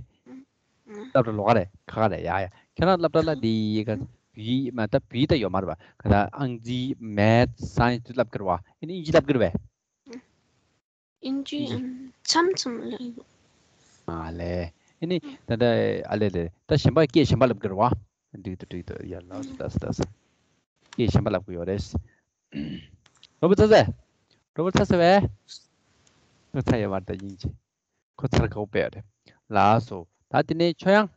ཨ། སློབ་གྲྭ་ལོགས་ཀ་རེད། ཁ་ཁ་རེད། ཡ་ཡ། ཁྱེད་རང་སློབ་གྲྭ་ལ་འདི་ག་བོད་ཡིག་མ། ད་བོད་ཡིག་ད་ཡོད་མ་རེད་པ། ག་ད་ཨང་རྩིས། མེཐ་སི། སའེན་སི་དེ་སློབ་ཀྱི་རེད་པ། ཨ་ནི་དབྱིན་ཇི་སློབ་ཀྱི་རེད་པས། ཨིན་ཇི། ཨིན་ཇི། ཨམ། མཚམས་མཚམས་ལ་ཡོད། ཨ་ལས། ཨ་ནི་ད་ལྟ་ཨ་ལས་ལས། ད་གཞན་པ་སྐད་གཞན་པ་སློབ་ཀྱི་རེད་པ། འགྲིག་འདུག་འགྲིག་འདུག་ཡ། ལགས་སོ། ལགས་སོ། ལགས་སོ། སྐད་གཞན་པ་སློབ་ཀྱི་ཡོད་རེད། རོ་པོ་ཚ་ཚ། རོ་པོ་ཚ་ཚ་བས། ཁོ་ཚར་ཡོད་མ་རེད། ད་དབྱིན་ཇི། ཁོ་ཚར་དགའ་པོ་དཔེ་ཡོད་རེད། ལགས་སོ། ད་དེ་ནས་ཆོས་དབྱངས།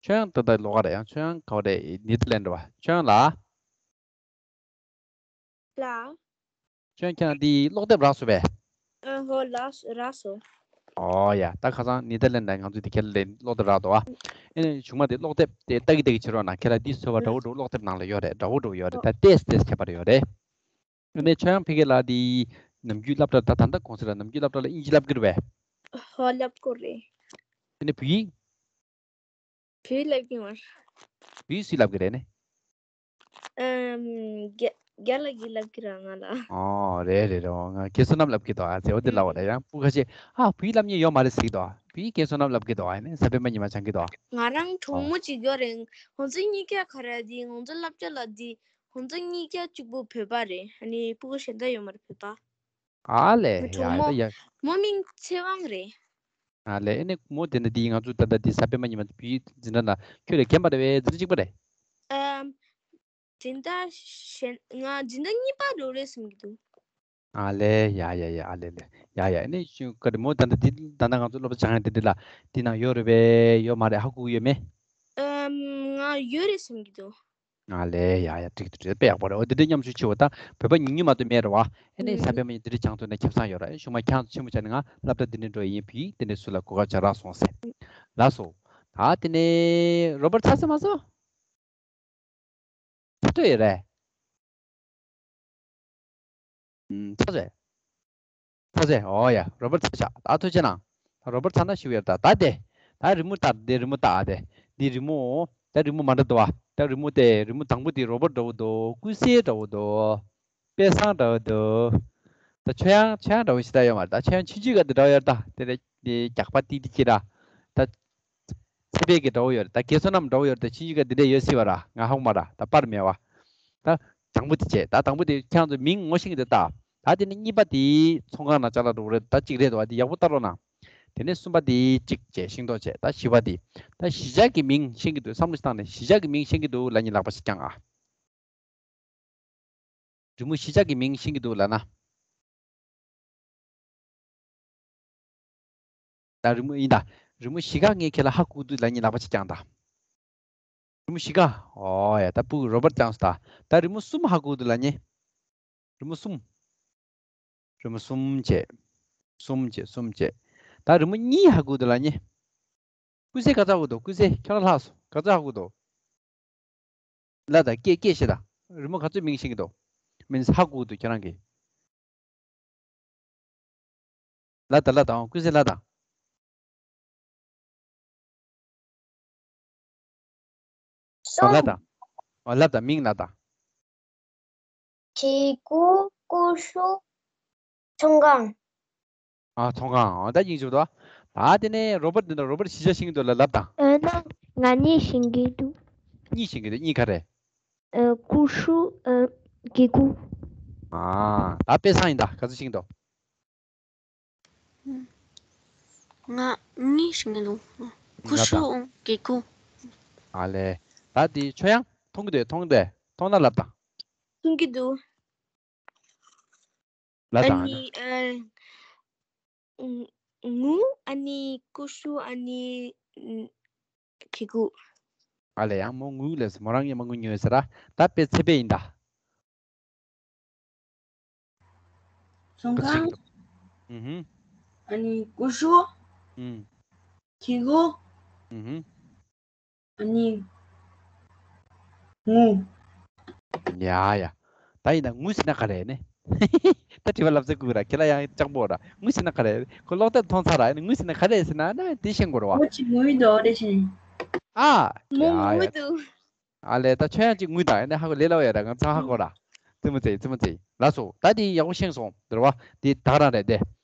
ཆོས་དབྱངས་ད་ལྟ་ལོགས་ཀ་རེད། ཡང་ཆོས་དབྱངས་ག་པར་རེད། ནེ་ཐར་ལེན་ཌི་རེད་པ། ཆོས་དབྱངས་ལགས། ལགས། ཁྱོད་ཀྱང་འདི་ཀློག་དེབ་རག་སོང་པས། ཨ་ཧོ། ལགས། རག་སོང་། ཨོ་ཡ། ད་ཁ་སང་ནེ་ཐར་ལེན་ཌི་ནས་ང་ཚོས་འདི་ཁས་ལེན་ཀློག་དེབ་རག་འདུག་པ། ཨེ་ནས་གཞུག་མ་དེ་ཀློག་དེབ་དེ་ལྟ་གི་ལྟ་གི་བྱེད་རོགས་གནང་། ཁྱེད་ལ་འདི་བཟོས་པ་འདྲ་པོ་འདྲ་པོ་ཀློག་དེབ་ནང་ལ་ཡོད་རེད། འདྲ་པོ་འདྲ་པོ་ཡོད་རེད། ད་ཏོག་ཙམ་ཏོག་ཙམ་ཁྱད་པར་ཡོད་རེད། ཨེ་ནས་ཆོས་དབྱངས་ཕ་གི་ལགས་འདི་ནམ་རྒྱུན་སློབ་གྲྭ། ད་ད་ལྟ་གོང་ས་ར་ནམ་རྒྱུན་སློབ་གྲྭ་ལ་དབྱིན་ཇི་སློབ་ཀྱི་རེད་པས། ཧོ། སློབ་ཀྱི་རེད། ཨེ་ནས་བོད་ཡིག་བོད་ཡིག་སློབ་ཀྱི་མ་རེད། བོད་ཡིག་སུས་སློབ་ཀྱི་རེད་ནི། ཨམ། རྒན། རྒན་ལགས་ཀྱིས་སློབ་ཀྱི་རེད་ང་ལ། ཨོ་རེད་རེད་རེད། ང་རྒན་བསོད་ནམས་སློབ་ཀྱི་འདུག་ཨ། ཟེར་བ་དེ་ལབ་པ་རེད། ཡང་སྤུ་ཁ་ཤས། ཨ། བོད་ཡིག་སློབ་མཁན་ཡོད་མ་རེད་ཟེར་གྱི་འདུག་ཨ། བོད་ཡིག་རྒན་བསོད་ནམས་སློབ་ཀྱི་འདུག་ཨ། ཨ་ནི་གཟའ་སྤེན་པ་ཉི་མ་སྦྱང་གི་འདུག་ཨ། ང་རང་གྲོགས་མོ་གཅིག་ཡོད་རེད། ཁོང་ཚོ་གཉིས་ཀ་ག་རེ་དེ། ང་ཚོ་སློབ་གྲྭ་ལ་དེ། ཁོང་ཚོ་གཉིས་ཀ་གཅིག་པོ་བོད་པ་རེད། ཨ་ནི་སྤུ་གུ་གཞན་དག་ཡོད་མ་རེད། བོད་པ། ཨ་ལས། ཡ་ད་ཡ། མོ་མིང་ཚེ་དབང་རེད། ཨ་ལས། ཨེ་ནས་མོ་དེ་འདྲ་འདི་ང་ཚོ་ད་ལྟ་འདི་གཟའ་སྤེན་པ་ཉི་མ་བོད་ཡིག་འཛིན་གྲྭ་ན་ཁྱོད་ལས་རྒན་པ་རེད་པས། འཛིན་གྲྭ་གཅིག་པ་རེད། ཨམ། འཛིན་གྲྭ་གཞན། ང་འཛིན་གྲྭ་གཉིས་པ་འགྲོ་རེད་བསམ་གྱི་འདུག་ཨ་ལས། ཡ་ཡ་ཡ། ཨ་ལས་ལས། ཡ་ཡ། ཨེ་ནས་ཤུ་ག་རེ་མོ་ད་ལྟ་འདི་ད་ལྟ་ང་ཚོ་སློབ་གྲྭ་སྦྱང་ཡ་འདི་འདི་ལ་འདི་ནང་ཡོད་རེད་པས། ཡོད་མ་རེད། ཧ་གོ་གི་ཡོད་མེད། ཨམ། ང་ཡོད་རེད་བསམ་གྱི་འདུག་ང་ལས། ཡ་ཡ། འགྲིག་འདུག་འགྲིག་དཔེ་ཡག་པོ་རེད། འོ་འདི་འདྲའི་མཉམ་ཞུགས་བྱེད་འོ། ད་བོད་པ་ཉུང་ཉུང་མ་གཏོགས་མེད་རེད་བ། ཨེ་ནས་གཟའ་སྤེན་པ་ཉིན་འདི་འདྲའི་སྦྱང་ཐུབ་ན་ཁྱད་མཚར་ཡོད་ར། ཨེ་གཞུག་མ་ཁྱེད་རང་ཚོ་ཆེན་པོ་ཆགས་ནས་ང་སློབ་གྲྭ་འདི་འདྲའི་འགྲོ་ཡིན། བོད་ཡིག་འདི་འདྲའི་སུ་ལ་གོ་སྐབས་ཅིག་རག་སོང་ཟེར། ལགས་སོ། ད་དེ་ནས་རོ་པར་ཚར་སོང་མ་སོང་། ཚར་ཐུབ་ཡོད་རེད། ཚར་རེད། ཚར་རེད། ཨོ་ཡ། རོ་པར་ཚར་ཤག་ད་ཐུགས་རྗེ་གནང་། ད་རོ་པར་ཚར་ན་ཞུ་ཡོད། ད་ད་དེ། ད་རི་མོ་ལྟ། དེ་རི་མོ་ལྟ། ཨ་དེ། འདི་རི་མོ། ད་རི་མོ་མ་འདྲ་འདུག་བ། ད་རི་མོ་དེ་རི་མོ་དང་པོ་དེ་རོ་པར་འདྲ་བོ་འདུག་ཀུན་གསལ་འདྲ་བོ་འདུག་དཔེ་བཟང་འདྲ་བོ་འདུག་ད་ཆོས་དབྱངས། ཆོས་དབྱངས་འདྲ་བོ་ཞིག་ད་ཡོད་མ་རེད། ད་ཆོས་དབྱངས་ཆུང་ཆུང་ག་འདི་འདྲ་བོ་ཡོད་རེད། ད་དེ་རེད། དེ་རྒྱགས་པ་ཏིག་ཏིག་ཅིག་ར། ད། ཚེ་འཕེལ་གྱི་འདྲ་བོ་ཡོད་རེད། ད་རྒན་བསོད་ནམས་འདྲ་བོ་ཡོད་རེད། ད་ཆུང་ཆུང་ག་འདི་འདྲ་ཡོད་སྲིད་པ་ར། ང་ཧ་གོ་མ་ར། ད་པར་མེད་བ། ད་དང་པོ་དེ་བྱས། ད་དང་པོ་དེ་ཁྱེད་རང་ཚོ་མིང་ངོ་ཤེས་ཀྱི་འདུག་ད། ད་དེ་ནས་གཉིས་པ་དེ་ཚོང་ཁང་ནང་ཅ་ལག་འགྲོ་གི་རེད། ད་གཅིག་རེད་འདུག་བ། དེ་ཡག་པོ་ལྟ་རོགས་གནང་། དེ་ནས་གསུམ་པ་དེ་གཅིག་བྱས་ཤིང་ཏོག་བྱས། ད་བཞི་པ་དེ། ད་གཞིས་ཆགས་ཀྱི་མིང་ཤེས་ཀྱི་འདུག་བསམ་བློ་ཞིག་བཏང་ནས། གཞིས་ཆགས་ཀྱི་མིང་ཤེས་ཀྱི་འདུག་ལབ་མཁན་ལག་པ་ཞིག་བརྐྱངས་ཨ། རི་མོ་གཞིས་ཆགས་ཀྱི་མིང་ཤེས་ཀྱི་འདུག་ལབ་ན། ད་རི་མོ་ཡིན་ད། རི་མོ་གཞིས་ཀ་ངས་ཁྱེད་ལ་ཧ་གོ་གི་འདུག་ལབ་མཁན་ལག་པ་ཅིག་བརྐྱངས་ད། རི་མོ་གཞིས་ཀ། ཨོ་ཡ། ད་སྤུ་གུ་རོ་པར་བརྐྱངས་སོང་ད། ད་རི་མོ་གསུམ་ཧ་གོ་གི་འདུག་ལབ་མཁན། རི་མོ་གསུམ། རི་མོ་གསུམ་བྱས། གསུམ་བྱས། གསུམ་བྱས། ད་རི་མོ་གཉིས་ཧ་གོ་གི་འདུག་ལབ་མཁན། ཀུན་གསལ་ག་ཚོད་ཧ་གོ་འདུག་ཀུན་གསལ་ཁྱོད་རང་ལྷག་སོང་། ག་ཚོད་ཧ་གོ་འདུག་ལབ་དང་། སྐད་སྐད་བཤད་དང་། རི་མོ་ག་ཚོད་མིང་ཤེས་ཀྱི་འདུག་མིན་ཧ་གོ་གི་འདུག་ཁྱོད་རང་གིས། ལབ་དང་། ལབ་དང་། ཀུན་གསལ་ལབ་དང་། ཨོ་ལབ་གསུམ། དང་། ཨོ་ལབ་དང་། མིང་ལབ་དང་། གི་གུ། ཀུ་ཤུ། ཚོང་ཁང་། ཨ། ཚོང་ཁང་། ཨ། ད་སྙིང་རྗེ་པོ་འདུག་ད་དེ་ནས་རོ་པར་འདི་འདྲ། རོ་པར་གཞིས་ཆགས་ཤེས་ཀྱི་འདུག་ལབ། ལབ་དང་། ཨ་ན། ང་གཉིས་ཤེས་ཀྱི་འདུག་གཉིས་ཤེས་ཀྱི་འདུག་གཉིས་ག་རེ། ཨ། ཀུ་ཤུ། ཨ། གི་གུ། ཨ། ད་དཔེ་བཟང་ཡིན་ད། ག་ཚོད་ཤེས་ཀྱི་འདུག་ང་གཉིས་ཤེས་ཀྱི་འདུག་ཀུ་ཤུ། ལབ་དང་། གི་གུ། ཨ་ལས། ད་དེ་ཆོས་དབྱངས་མཐོང་གི་འདུག་མཐོང་གི་འདུག་མཐོང་ན་ལབ་དང་། མཐོང་གི་འདུག་ལབ་དང་། ཨ་ནི། ཨ། ངུ། ཨ་ནི་ཀུ་ཤུ། ཨ་ནི་གི་གུ། ཨ་ལས། ཡང་མོ་ངུ་ལབ་སོང་། མོ་རང་ངས་མ་ངུ་ཉོས་ཟེར་ར། ད་དཔེ་ཚེ་འཕེལ་ཡིན་ད། ཚོང་ཁང་། ཨུ་ཧུམ། ཨ་ནི་ཀུ་ཤུ། ཨུམ། གི་གུ། ཨུ་ཧུམ། ཨ་ནི། ངུ། ཡ་ཡ། ད་ཡིན་ན་ངུ་ཟེར་ན་ག་རེ་ནི། ད་དྲི་བ་ལབ་ཚེ་ཁུ་ར་ཁྱེད་ལ་ཡང་སྤྱང་པོ་ར། ངུ་ཟེར་ན་ག་རེ། ཁོ་ཀློག་དེབ་མཐོང་ཚར་ར། ཨ་ནི་ངུ་ཟེར་ན་ག་རེ་ཟེར་ན་ན་དེ་ཤེས་དགོས་ར་བ། ངུ་ཅིག་ངུ་འདུག་རེ་ཆེན། ཨ། མོ་ཡ་ཡ། ངུ་འདུག་ཨ་ལས། ད་ཆོས་དབྱངས་ཅིག་ངུས་དང་། ཨ་ནི་ཧ་གོ། ལས་སླ་བོ་ཡ་ར། ང་ཚང་ཧ་གོ་ར། རྩེད་མོ་རྩེ། རྩེད་མོ་རྩེ། ལགས་སོ། ད་དེ་ཡག་པོ་ཤེས་སོང་། འདིར་བ། དེ་ད་ག་རང་རེད་དེ།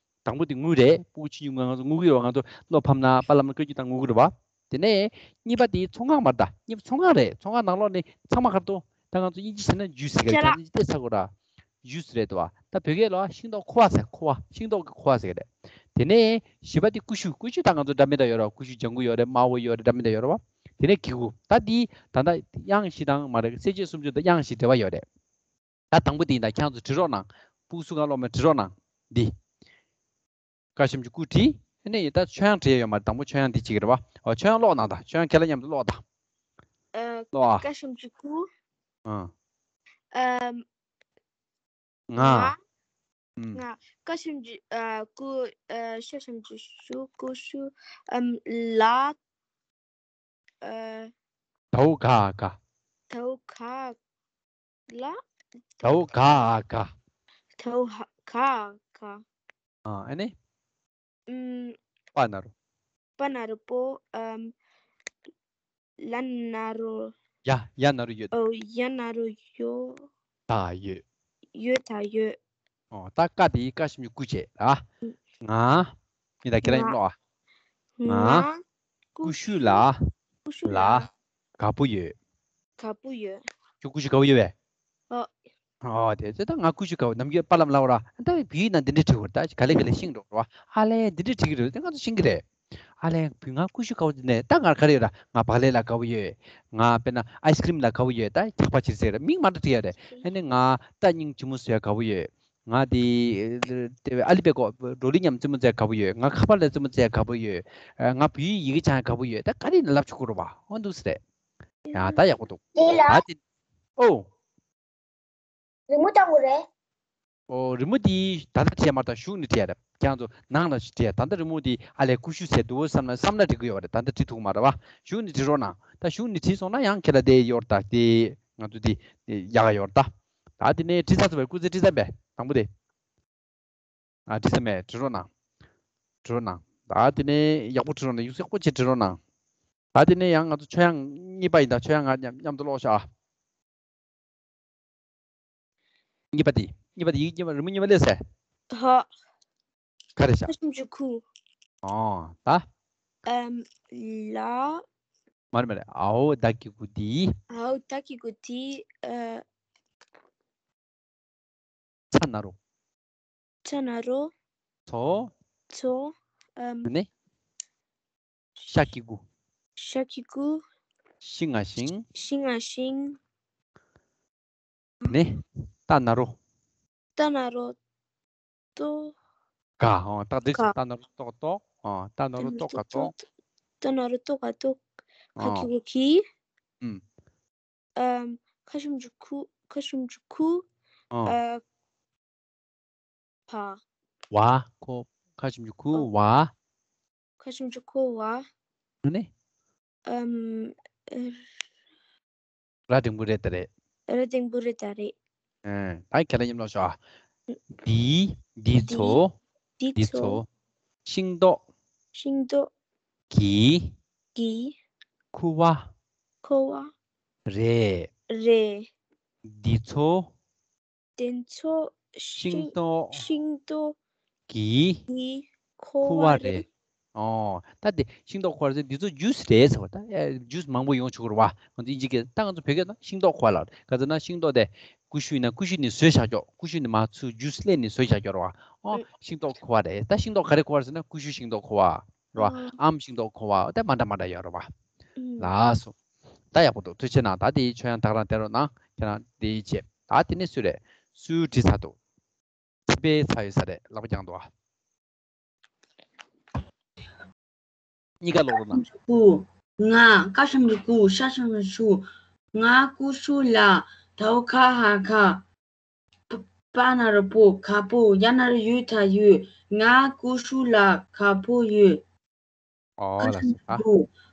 དང་པོ་དེ་ངུ་རེད། སྤུ་གུ་ཆུང་ཆུང་ང་ཚོ་ངུ་གི་ཡོད། ང་ཚོ་བློ་ཕམ་ན་པཱ་ལགས་ལ་བཀའ་བཀྱོན་བཏང་ངུ་གི་རེད་བ། དེ་ནས་གཉིས་པ་དེ་ཚོང་ཁང་མ་རེད་ད། གཉིས་པ་ཚོང་ཁང་རེད། ཚོང་ཁང་ནང་ལོགས་ནས་ཚང་མ་ག་རེ་འདུག་ད་ང་ཚོ་དབྱིན་ཇི་བྱས་ན་ཇུས་ཟེར་གི་རེད། ཅ་ལག་ཁྱེད་རང་ཚོ་དེ་ཚ་གོ་ར། ཇུས་རེད་དོ། ད་བོད་སྐད་ལ་ཤིང་ཏོག་ཁུ་བ་ཟེར། ཁུ་བ། ཤིང་ཏོག་གི་ཁུ་བ་ཟེར་གི་རེད། དེ་ནས་བཞི་པ་དེ་ཀུ་ཤུ། ཀུ་ཤུ་ད་ང་ཚོ་འདྲ་མི་འདྲ་ཡོད་ར། ཀུ་ཤུ་ལྗང་གུ་ཡོད་རེད། དམར་པོ་ཡོད་རེད། འདྲ་མི་འདྲ་ཡོད་རེད་བ། དེ་ནས་གི་གུ། ད་འདི་ད་ལྟ་དབྱངས་བཞི་དང་མ་རེད། གསལ་བྱེད་སུམ་ཅུ་དང་དབྱངས་བཞི་འབྲེལ་བ་ཡོད་རེད། ད་དང་པོ་དེ་ཡིན་ད། ཁྱེད་ཚོ་བྲིས་རོགས་གནང་། སྤུ་གུ་སུ་གང་ཀློག་མེད་བྲིས་རོགས་གནང་། འདི། ཀ་ཞབས་ཀྱུ་ཀུ་བྲིས། ཨ་ནི་ད་ཆོས་དབྱངས་བྲིས་ཡོད་མ་རེད། དང་པོ་ཆོས་དབྱངས་འདི་བྲིས་ཀྱི་རེད་བ། ཨོ། ཆོས་དབྱངས་ཀློག་གནང་ད། ཆོས་དབྱངས་ཁྱེད་ལ་མཉམ་དུ་ཀློག་ད། ཨ། ཀློག་ཨ། ཀ་ཞབས་ཀྱུ་ཀུ། ཨ། ཨ། ང་། ང་། ཨུམ། ང་། ཀ་ཞབས་ཀྱུ། ཨ། ཀུ། ཨ། ཤ་ཞབས་ཀྱུ་ཤུ། ཀུ་ཤུ། ཨམ། ལ། ཨ། དའོ་ག་ག། དའོ་ག་ལ། དའོ་ག་ག། དའོ་ག་ག། ཨ། ཨ་ནི། ཨུམ། པ་ན་རོ། པ་ན་རོ་པོ། ཨམ། ལ་ན་རོ། ཡ། ཡ་ན་རོ་ཡོད། ཨོ། ཡ་ན་རོ་ཡོ། ད་ཡོད། ཡོད་ད་ཡོད། ཨོ། ད་ཀ་དེ་ཀ་ཞབས་ཀྱུ་ཀུ་བྱས་ཨ། ང་། ཡིན་ད། ཁྱེད་རང་ཀློག་ཨ། ང་། ང་། ཀུ་ཤུ་ལ། ཀུ་ཤུ་ལ། ལ། དཀར་པོ་ཡོད། དཀར་པོ་ཡོད། ཁྱོད་ཀུ་ཤུ་དཀར་པོ་ཡོད་པས། ཨོ། ཨོ་དེ་ཚེ་ད་ང་ཀུ་ཤུ་དགའ་བོ་ནམ་རྒྱུན་པ་ལམ་ལ་འོ་ར། ད་བོད་ཡིག་ནང་འདི་འདྲ་བྲིས་ཡོད་རེད། ད་ག་ལེ་ག་ལེ་ཤེས་འགྲོ་ར། ཨ་ལས་འདི་འདྲ་བྲིས་ཀྱི་རེད། དེ་ང་ཚོ་ཤེས་ཀྱི་རེད། ཨ་ལས་བོད་ང་ཀུ་ཤུ་དགའ་བོ་དེ་ནས་ད་ང་ག་རེ་ཡོད་ར། ང་བག་ལེབ་ལ་དགའ་བོ་ཡོད། ང་དཔེར་ན་ཨའི་སི་ཀི་རིམ་ལ་དགའ་བོ་ཡོད། ད་ཇག་པ་བྱེད་ཟེར་ར། མིང་མ་འདྲ་བྲིས་ཡ་རེད། ཨ་ནི་ང་རྟ་རྙིང་ལྕི་མོ་བཟོ་ཡ་དགའ་བོ་ཡོད། ང་དེ་དེ་ཨ་ལི་པད་ཀོ་བྲོ་ལི་མཉམ་རྩེད་མོ་རྩེ་ཡ་དགའ་བོ་ཡོད། ང་ཁ་པར་ལ་རྩེད་མོ་རྩེ་ཡ་དགའ་བོ་ཡོད། ང་བོད་ཡིག་ཡི་གེ་སྦྱང་ཡ་དགའ་བོ་ཡོད། ད་ག་རེ་ཡིན་ན་ལབ་ཆོག་གི་རེད་བ། འོ་འདུག་སེ་རེད། ཡ་ད་ཡག་པོ་འདུག་དེ་ལ་ད་དེ་ཨོ། རི་མོ་བཏང་དགོས་རེད། ཨོ་རི་མོ་དེ་ད་ལྟ་བྲིས་ཡ་མ་རེད། ད་གཞུག་ནས་བྲིས་ཡ་རེད། ཁྱེད་རང་ཚོ་ནང་ལ་བྲིས་ཡ། ད་ལྟ་རི་མོ་དེ་ཨ་ལས་ཀུ་ཤུ་ཟེར་འདུག་བསམ་ན་བསམ་ན་འགྲིག་གི་ཡོད་རེད། ད་ལྟ་བྲིས་ཐུབ་མ་རེད་བ། གཞུག་ནས་བྲིས་རོགས་གནང་། ད་གཞུག་ནས་བྲིས་སོང་ན་ཡང་ཁྱེད་ལ་དེ་ཡོད་རེད། ད་དེ་ང་ཚོ་དེ་ཡག་ག་ཡོད་རེད། ད་ད་དེ་ནས་བྲིས་ཚར་ཚར་བའི་སྐུ་ཚེ་བྲིས་ཚར་བས་དང་པོ་དེ། ཨ་བྲིས་ཚར་མེད། བྲིས་རོགས་གནང་། བྲིས་རོགས་གནང་། ད་དེ་ནས་ཡག་པོ་བྲིས་རོགས་གནང་། ཡག་ཡག་པོ་བྱས་བྲིས་རོགས་གནང་། ད་དེ་ནས་ཡང་ང་ཚོ་ཆོས་དབྱངས་གཉིས་པ་ཡིན། ད་ཆོས་དབྱངས་ང་མཉམ་མཉམ་དུ་ཀློག་ཤག་ཨ། གཉིས་པ་དེ། གཉིས་པ་དེ་ཡིག་གཉིས་པ་རི་མོ་གཉིས་པ་སླེབས་ཟེར། ཧ། ག་རེ་བྱ། ཁ་ཞབས་ཀྱུ་ཁུ། ཨོ་ད། ཨམ་ལ། མ་རེད་མ་རེད། ཨའོ་ད་གི་གུ་དེ། ཨའོ་ད་གི་གུ་དེ། ཨ། ཚ་ན་རོ། ཚ་ན་རོ། ཚོ། ཚོ། ཨམ། ནི། ཤ་གི་གུ། ཤ་གི་གུ། ཤིང་ང་ཤིང་། ཤིང་ང་ཤིང་། ནི། ཏ་ན་རོ། ཏ་ན་རོ། ཏོ། ག་ཨོ་ཏ་འདི་ག་ཏ་ན་རོ་ཏོ་ག་ཏོག་ཨོ་ཏ་ན་རོ་ཏོ་ག་ཏོག་ཏ་ན་རོ་ཏོ་ག་ཏོག་ཁ་ཨོ་གི་གུ་ཁི། ཨུམ། ཨམ། ཁ་ཞབས་ཀྱུ་ཁུ། ཁ་ཞབས་ཀྱུ་ཁུ། ཨོ། ཨ། ཕ། བ། ཁོ། ཁ་ཞབས་ཀྱུ་ཁུ། ཨོ། བ། ཁ་ཞབས་ཀྱུ་ཁུ། བ། ནི། ཨམ། ར་འགྲེང་བུ་རེད་ད་རེད། ར་འགྲེང་བུ་རེད་ད་རེད། ཨ། ད་ཁྱེད་རང་མཉམ་ལོག་ཤོག་ཨ། འདི། འདི་ཚོ། འདི། འདི་ཚོ། ཤིང་ཏོག་ཤིང་ཏོག་གི་གི་ཁུ་བ། ཁུ་བ། རེད། རེད། འདི་ཚོ། དེ་ཚོ་ཤིང་ཤིང་ཏོག་ཤིང་ཏོག་གི་གི་ཁུ་ཁུ་བ་བ་རེད། རེད། ཨོ། ད་དེ་ཤིང་ཏོག་ཁུ་བ་རེད་ཟེར། འདི་ཚོ་ཇུས་རེད་ཟེར་བ། ད་ཨེ་ཇུས་མང་པོ་ཡོང་ཆོག་གི་རེད་བ། ང་ཚོ་ཨིན་ཇི་སྐད། ད་ང་ཚོ་བོད་སྐད་ན་ཤིང་ཏོག་ཁུ་བ་ལབ། ག་ཚོད་ན་ཤིང་ཏོག་དེ་ཀུ་ཤུ་ཡིན་ན་ཀུ་ཤུ་ནས་བཟོས་བཞག་ཀྱོག་ཀུ་ཤུ་ནས་མར་ཚུར་ཇུས་སླེབས་ནས་བཟོས་བཞག་ཀྱོག་རེད་བ། ཨོ། ཨུ། ཤིང་ཏོག་ཁུ་བ་རེད། ད་ཤིང་ཏོག་ག་རེ་ཁུ་བ་རེད་ཟེར་ན་ཀུ་ཤུ་ཤིང་ཏོག་ཁུ་བ་རེད་བ། ཨུ། ཨམ་ཤིང་ཏོག་ཁུ་བ། ད་མ་འདྲ་མ་འདྲ་ཡོད་རེད་བ། ཨུ། ལགས་སོ། ད་ཡག་པོ་འདུག་ཐུགས་རྗེ་གནང་། ད་དེའི་ཆོས་དབྱངས་དག་རང་བསྟན་རོགས་གནང་། ཁྱེད་རང་དེའི་བྱེད། ད་དེ་ནས་སུ་རེད། སུའི་བྲིས་ཚར་འདུག་ཚེ་འཕེལ་ཚར་ཡོད་ས་རེད། ལག་པ་བརྐྱངས་འདུག་ཨ། གཉིས་ཀ་ཀློག་རོགས་གནང་། ཀུ། ང་། ཀ་ཞབས་ཀྱུ་ཀུ། ཤ་ཞབས་ཀྱུ་ཤུ། ང་ཀུ་ཤུ་ལ། ད་འོ་ཁ་ཧ་ཁ། པ་ན་རོ་པོ། ག་པོ། ཡ་ན་རོ་ཡུ་ད་ཡོད། ང་ཀུ་ཤུ་ལ་ག་པོ་ཡོད། ཨོ་ལ་སོ། ཨ།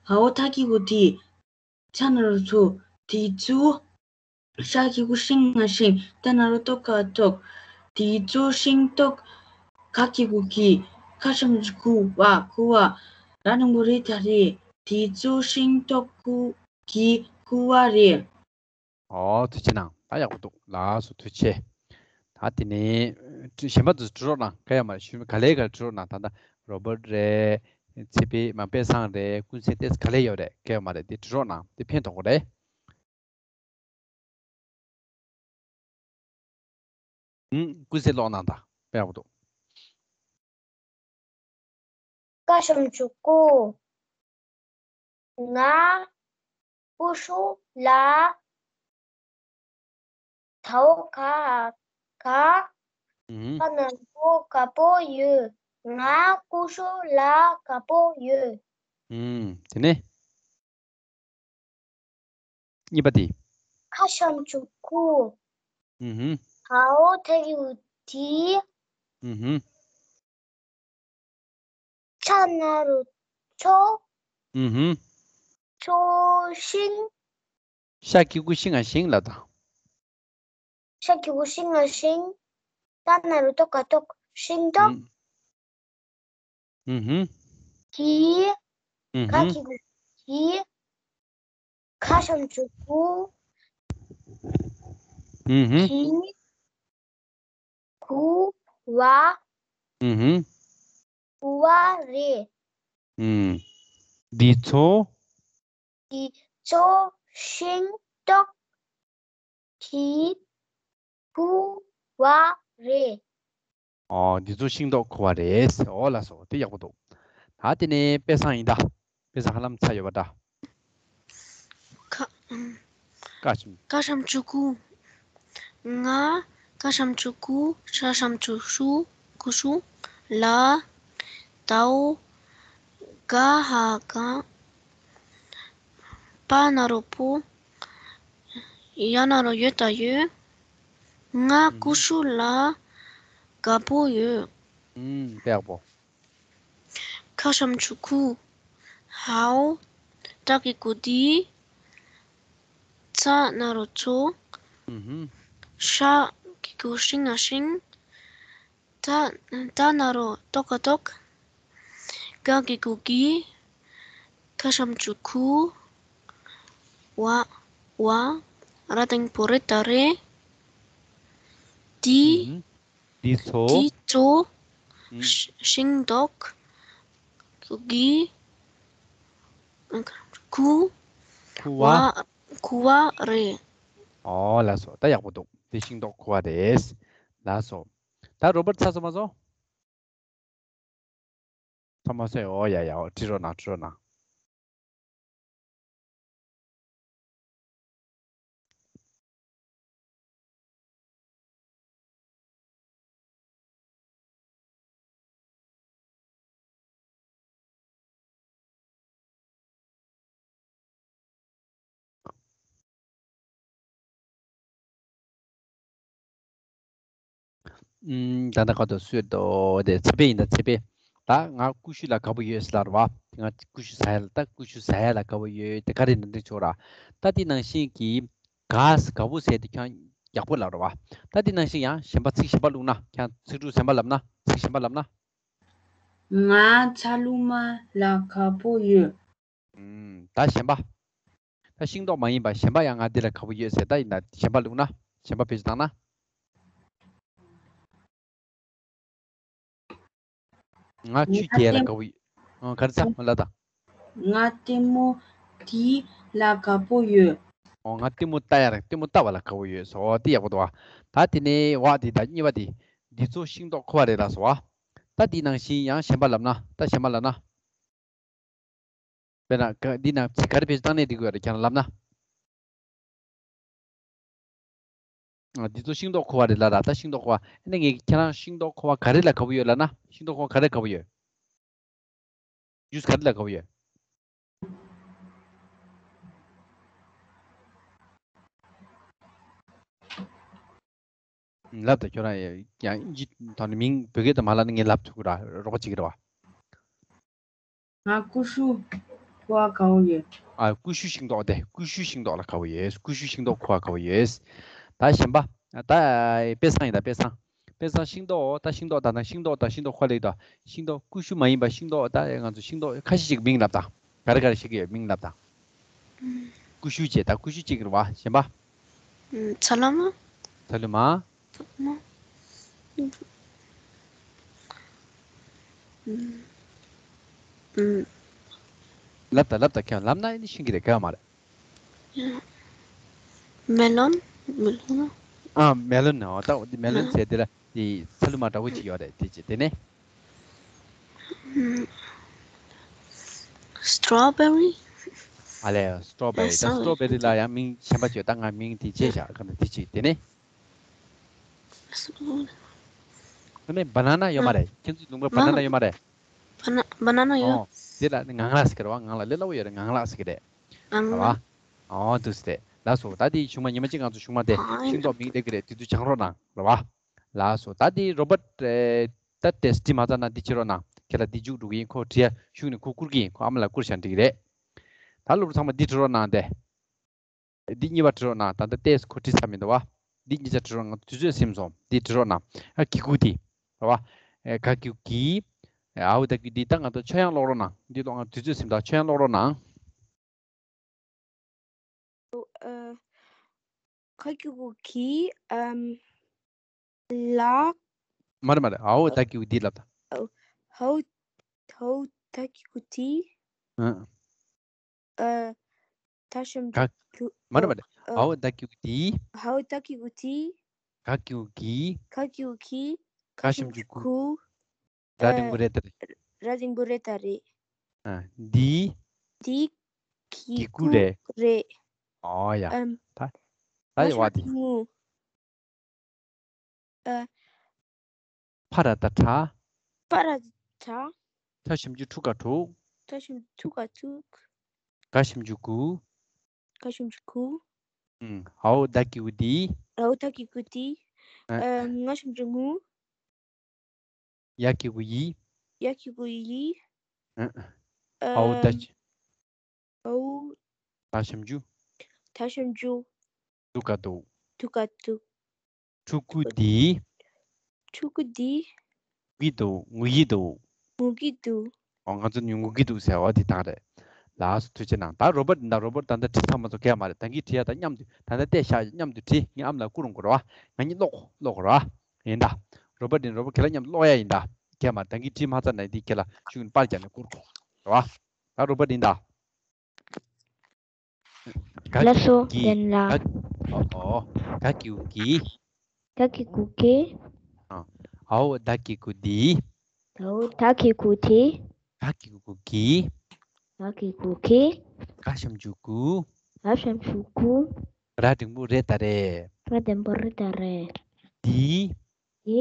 ཧ་འོ་ད་གི་གུ་དི། ཚ་ན་རོ་ཚོ། དི་ཚུ། ཤ་གི་གུ་ཤིང་ང་ཤིང་། ཏ་ན་རོ་ཏོ་ག་ཏོག་དི་ཚོ་ཤིང་ཏོག་ཁ་གི་གུ་ཀི། ཁ་ཞབས་ཀྱུ་ཁུ་བ། ཁུ་བ། ར་འགྲེང་བུ་རི་ད་རི། དི་ཚོ་ཤིང་ཏོག་ཁུ་གི་ཁུ་བ་རེད། ཨོ་ཐུགས་རྗེ་གནང་། ད་ཡག་པོ་འདུག་ལགས་སོ། ཐུགས་རྗེ་ཆེ། ད་དེ་ནས་གཞན་པ་ཚོ་བྲི་རོགས་གནང་། ག་ཡོད་མ་རེད། གཞན་པ་ག་ལེ་ག་ལེ་བྲི་རོགས་གནང་། ད་ལྟ་རོ་བར་རེད། ཚེ་འཕེལ། མ་དཔལ་བཟང་རེད། ཀུན་གསལ་ཏེ་ག་ལེ་ཡོད་རེད། ག་ཡོད་མ་རེད། དེ་བྲི་རོགས་གནང་། དེ་ཕན་ཐོགས་པ་རེད། ཨུམ། ཀུན་གསལ་ཀློག་གནང་དང་། དཔེ་ཡག་པོ་འདུག་ཀ་ཞབས་ཀྱུ་ཀུ། ང་ཀུ་ཤུ་ལ། ད་འོ་ཁ་ཁ། ཨུམ། པ་ན་རོ་པོ་ག་པོ་ཡོད། ང་ཀུ་ཤུ་ལ་ག་པོ་ཡོད། ཨུམ། དེ་ནས། གཉིས་པ་དེ། ཁ་ཞབས་ཀྱུ་ཁུ། ཨུ་ཧུམ། ད་འོ་ད་གི་གུ་དི། ཨུ་ཧུམ། ཚ་ན་རོ་ཚོ། ཨུ་ཧུམ། ཚོ་ཤིང་། ཤ་གི་གུ་ཤིང་ང་ཤིང་ལབ་དང་། ཤ་གི་གུ་ཤིང་ང་ཤིང་། ཏ་ན་རོ་ཏོ་ག་ཏོག་ཤིང་ཏོག་ཨུ་ཧུམ། གི། ཨུ་ཧུམ། ག་གི་གུ་གི། ཁ་ཞབས་ཀྱུ་ཁུ། ཨུ་ཧུམ། གི། ཁུ་བ། ཨུ་ཧུམ། ཁུ་བ་རེད། ཨུམ། འདི་ཚོ། འདི་ཚོ་ཤིང་ཏོག་གི། ཁུ་བ་རེད། ཨོ། འདི་ཚོ་ཤིང་ཏོག་ཁུ་བ་རེད། ཨོ་ལགས་སོ། དེ་ཡག་པོ་འདུག་ད་དེ་ནས་དཔེ་བཟང་ཡིན་ད། དཔེ་བཟང་ཧ་ལམ་ཚར་ཡོད་པ་འདྲ། ཁ་ཀ་ཤམ། ཀ་ཤམ་ཆུ་ཁུ། ང་ཀ་ཤམ་ཆུ་ཁུ། ཤ་ཤམ་ཆུ་ཤུ། ཀུ་ཤུ། ལ། དའོ། ག་ཧ་ག་པ་ན་རོ་པོ། ཡ་ན་རོ་ཡོ་ད་ཡོད། ང་ཀུ་ཤུ་ལ་དགའ་པོ་ཡོད། ཨུམ། དཔེ་ཡག་པོ། ཁ་ཤམ་ཆུ་ཁུ། ཧའོ། ཏ་གི་གུ་ཏི། ཚ་ན་རོ་ཚོ། ཨུམ། ཧུམ། ཤ་གི་གུ་ཤིང་ང་ཤིང་། ད་ད་ན་རོ་ཏོ་ག་ཏོག་ཀ་གི་གུ་ཀི། ཁ་ཤམ་ཆུ་ཁུ། བ་བ། ར་དང་པོ་རེ་ད་རེ། ཏི། ཨུམ། འདི་ཚོ། འདི་ཚོ། ཨུམ། ཤ་ཤིང་ཏོག་ཀུ་ཀི། ཁུ། ཁུ་བ། བ། ཁུ་བ་རེད། ཨོ་ལགས་སོ། ད་ཡག་པོ་འདུག་དེ་ཤིང་ཏོག་ཁུ་བ་རེད། ལགས་སོ། ད་རོ་བར་ཚར་སོང་མ་སོང་། ཚར་མ་སོང་། ཨོ་ཡ་ཡ། ཨོ། བྲིས་རོགས་གནང་། བྲིས་རོགས་གནང་། ཨུམ། ད་ལྟ་ག་དུ་སུས་དོ་དེ་ཚེ་འཕེལ་ཡིན་ད། ཚེ་འཕེལ། ད་ང་ཀུ་ཤུ་ལ་དགའ་པོ་ཡོད་ཟེར་ལབ་རེད་བ། ང་ཀུ་ཤུ་ཟ་ཡ་ལ། ད་ཀུ་ཤུ་ཟ་ཡ་ལ་དགའ་པོ་ཡོད་དེ་ག་རེ་ན་འགྲིག་ཆོག་ར། ད་དེ་ནང་བཞིན་གྱི་ག་ས་དགའ་པོ་ཟེར་དེ་ཁྱོད་ཡག་པོ་ལབ་རེད་བ། ད་དེ་ནང་བཞིན་ཡང་གཞན་པ་ཚིག་གཞན་པ་བླུགས་ན། ཁྱོད་ཚིག་གྲུབ་གཞན་པ་ལབ་ན། ཚིག་གཞན་པ་ལབ་ན། ང་ཚ་ལུ་མ་ལ་དགའ་པོ་ཡོད། ཨུམ། ད་གཞན་པ། ད་ཤིང་ཏོག་མ་ཡིན་པ་གཞན་པ་ཡང་ང་འདི་ལ་དགའ་པོ་ཡོད་ཟེར། ད་ཡིན་ན་གཞན་པ་བླུགས་ན། གཞན་པ་བེད་སྤྱོད་བཏང་ན། ང་ཆུ་རྐྱལ་ལ་དགའ་པོ་ཡོད། ཨོ། ག་རེ་ཟ་མོ་ལ་ད། ང་ལྟད་མོ་དེ་ལ་དགའ་པོ་ཡོད། ཨོ། ང་ལྟད་མོ་ལྟ་ཡ་ལ། ལྟད་མོ་ལྟ་བ་ལ་དགའ་པོ་ཡོད་ཟེར། ཨོ། དེ་ཡག་པོ་འདུག་བ། ད་དེ་ནས་བ་དེ་ད་གཉིས་པ་དེ། འདི་ཚོ་ཤིང་ཏོག་ཁུ་བ་རེད་ལབ་སོང་བ། ད་དེ་ནང་བཞིན་ཡང་གཞན་པ་ལབ་ན། ད་གཞན་པ་ལབ་ན། དཔེར་ན་ག་འདི་ནང་ཚིག་ག་རེ་བེད་སྤྱོད་བཏང་ནས་འགྲིག་གི་ཡོད་རེད། ཁྱེད་རང་ལབ་ན། ཨ། འདི་ཚོ་ཤིང་ཏོག་ཁུ་བ་རེད་ལབ་ར། ད་ཤིང་ཏོག་ཁུ་བ། ཨ་ནི་ངས་ཁྱེད་རང་ཤིང་ཏོག་ཁུ་བ་ག་རེ་ལ་དགའ་པོ་ཡོད་ལབ་ན། ཤིང་ཏོག་ཁུ་བ་ག་རེ་དགའ་པོ་ཡོད། ཇུས་ག་རེ་ལ་དགའ་པོ་ཡོད། ལབ་དང་། ཁྱོད་རང་ཡང་ཨིན་ཇི་ཐོག་ནས་མིང་བོད་སྐད་དུ་མ་ལབ་ན་ངས་ལབ་ཐུབ་ཀྱི་ར། རོགས་པ་བྱེད་ཀྱི་རེད་བ། ང་ཀུ་ཤུ་ཁུ་བ་དགའ་པོ་ཡོད། ཨ། ཀུ་ཤུ་ཤིང་ཏོག་དེ། ཀུ་ཤུ་ཤིང་ཏོག་ལ་དགའ་པོ་ཡོད། ཀུ་ཤུ་ཤིང་ཏོག་ཁུ་བ་དགའ་པོ་ཡོད། ད་གཞན་པ། ད་དཔེ་བཟང་ཡིན་ད། དཔེ་བཟང་། དཔེ་བཟང་། ཤིང་ཏོག་ད་ཤིང་ཏོག་ད་ད་ཤིང་ཏོག་ད་ཤིང་ཏོག་ཁུ་བ་ལབ་ད། ཤིང་ཏོག་ཀུ་ཤུ་མ་ཡིན་པ་ཤིང་ཏོག་ད་ང་ཚོ་ཤིང་ཏོག་ཁ་ཤས་ཤིག་མིང་ལབ་ད། ག་རེ་ག་རེ་ཤེས་ཀྱི་ཡོད། མིང་ལབ་དང་། ཀུ་ཤུ་བྱས། ད་ཀུ་ཤུ་གཅིག་རེད་བ། གཞན་པ། ཚ་ལུ་མ། ཚ་ལུ་མ། ཚ་ལུ་མ། ལབ་དང་། ལབ་དང་། ཁྱོད་ལབ་ན་ཨེ་ནི་ཤེས་ཀྱི་རེད། ག་མ་རེད། མེ་ལོན། མེ་ལོན། ཨ། མེ་ལོན། ཨོ། ད་འོ་དེ་མེ་ལོན་ཟེར་དེ་ལ་དེ་ཚ་ལུ་མ་འདྲ་བོ་ཅིག་ཡོད་རེད། དེ་ཅི་དེ་ནས། སི་ཊོ་བེ་རི། ཨ་ལས། སི་ཊོ་བེ་རི། ད་སི་ཊོ་བེ་རི་ལ་ཡང་མིང་གཞན་པ་བྱོས། ད་ང་མིང་དེ་བྱས་བཞག་ག་ན་དེ་ཅི་དེ་ནས། ཨ་ནི་བ་ན་ན་ཡོད་མ་རེད། ཁྱེད་ཚོའི་ལུང་པར་བ་ན་ན་ཡོད་མ་རེད། བ་ན་བ་ན་ན་ཡོད། ཨོ། དེ་ལ་ནི་ངང་ལག་ཟེར་གི་རེད་བ། ངང་ལག་ལས་སླ་བོ་ཡོད་རེད། ངང་ལག་ཟེར་གི་རེད། ངང་ལག་རེད་བ། ཨོ། འདུག་སེ་རེད། ལགས་སོ། ད་དེ་གཞུག་མ་ཉི་མ་གཅིག་ང་ཚོ་གཞུག་མ་དེ་ཤིང་ཏོག་མིང་སླེབས་ཀྱི་རེད། དེ་དུས་སྦྱང་རོགས་གནང་། རེད་བ། ལགས་སོ། ད་དེ་རོ་བར་ཊི། ད་ཏེས་འདི་མ་ཚར་ན་འདི་བྱེད་རོགས་གནང་། ཁྱེད་ལ་འདི་མཇུག་འགྲོ་གི་ཡིན། ཁོ་བྲིས་ཡ་གཞུག་ནས་ཁོ་བསྐུར་གི་ཡིན། ཁོ་ཨ་མ་ལ་བསྐུར་བཞག་འགྲིག་གི་རེད། ད་སློབ་ཕྲུག་ཚང་མ་འདི་བྲིས་རོགས་གནང་དེ། འདི་གཉིས་པ་བྲིས་རོགས་གནང་། ད་ལྟ་ཏེས་ཁོ་བྲིས་ཚར་མི་འདུག་བ། འདི་གཉིས་ཆ་བྲིས་རོགས་གནང་། དུས་ཚོད་ཟིན་སོང་། འདི་བྲིས་རོགས་གནང་། ཨ། གི་གུ་འདི། རེད་བ། ཨེ། ག་གི་གུ་གི། ཨའོ་ད་གི་གུ་འདི། ད་ང་ཚོ་ཆོས་དབྱངས་ཀློག་རོགས་གནང་། འདི་ཀློག་ང་དུས་ཚོད་ཟིན་ད། ཆོས་དབྱངས་ཀློག་རོགས་གནང་། ཨ། ག་གི་གུ་གི། ཨམ། ལ། མ་རེད་མ་རེད། ཨའོ་ད་གི་གུ་འདི་ལབ་ད། ཨའོ། ཧའོ། ཧའོ་ད་གི་གུ་དི། ཨ། ཨ། ད་ཤམ་ག་གི་གུ། མ་རེད་མ་རེད། ཨ། ཧའོ་ད་གི་གུ་དི། ཧའོ་ད་གི་གུ་དི། ག་གི་གུ་གི། ག་གི་གུ་གི། ག་ཞབས་ཀྱུ་གུ། གུ། ར་འགྲེང་བུ་རེ་ད་རེད། ར་འགྲེང་བུ་རེ་ད་རེད། ཨ། འདི། འདི། གི་གི་གུ་གུ་རེད། རེད། ཨོ་ཡ། ཨམ། ད། ད་ཡ་བ་དེ། ང་ཞབས་ཀྱུ་ངུ། ཨ། ཕ་ར་བཏགས་ཕྲ། ཕ་ར་བཏགས་ཕྲ། ཕྲ་ཞབས་ཀྱུ་ཕྲུ་ག་ཕྲུག་ཕྲ་ཞབས་ཀྱུ་ཕྲུ་ག་ཕྲུག་ག་ཞབས་ཀྱུ་གུ། ག་ཞབས་ཀྱུ་གུ། ཨུམ། འའོ་ད་གི་གུ་འདི། འའོ་ད་གི་གུ་འདི། ཨ། ཨ། ང་ཞབས་ཀྱུ་ངུ། ཡ་གི་གུ་ཡི། ཡ་གི་གུ་ཡི། ཨ། ཨ། འའོ་ད། འའོ། ད་ཞབས་ཀྱུ། ད་ཞབས་ཀྱུ། དུ་ག་དུ། དུ་ག་དུ། ཕྲུ་གུ་འདི། ཕྲུ་གུ་འདི། ངུ་གི་འདུག་ངུ་གི་འདུག་ངུ་གི་འདུག་ཨོ། ང་ཚོ་ནི་ངུ་གི་འདུག་ཟེར་བ་འདི་དང་རེད། ལགས་སོ། ཐུགས་རྗེ་གནང་། ད་རོ་བར་འདི་འདྲ། རོ་བར་ད་ལྟ་བྲིས་ཚར་མ་ཚོ་གས་མ་རེད། ད་གིན་བྲིས་ཡ་ད་མཉམ་དུ། ད་ལྟ་བལྟས་ཤག་མཉམ་དུ་བྲིས། ངའི་ཨ་མ་ལ་བསྐུར་རུང་དགོས་རེད་བ། ང་གཉིས་ཀློག་ཀློག་དགོས་རེད་བ། ཡིན་ད། རོ་བར་འདི་རོ་བར་ཁྱེད་ལ་མཉམ་ཀློག་ཡ་ཡིན་ད། གས་མ་རེད། ད་གིན་བྲིས་མ་ཚར་ན་འདི་ཁྱེད་ལ་ཤུགས་ནི་པར་རྒྱག་ནས་བསྐུར་དགོས་རེད་བ། ད་རོ་བར་འདི་ད། ག་ལགས་སོ། གི་ཡན་ལགས། ག། ཨོ་ཨོ། ག་གི་གུ་གི། ག་གི་གུ་གི། ཨ། འའོ་ད་གི་གུ་འདི། འའོ་ད་གི་གུ་དེ། ག་གི་གུ་གི། ག་གི་གུ་གི། ག་ཞབས་ཀྱུ་གུ། ག་ཞབས་ཀྱུ་གུ། ར་འགྲེང་བུ་རེ་ད་རེད། ར་འགྲེང་བུ་རེ་ད་རེད། འདི། འདི།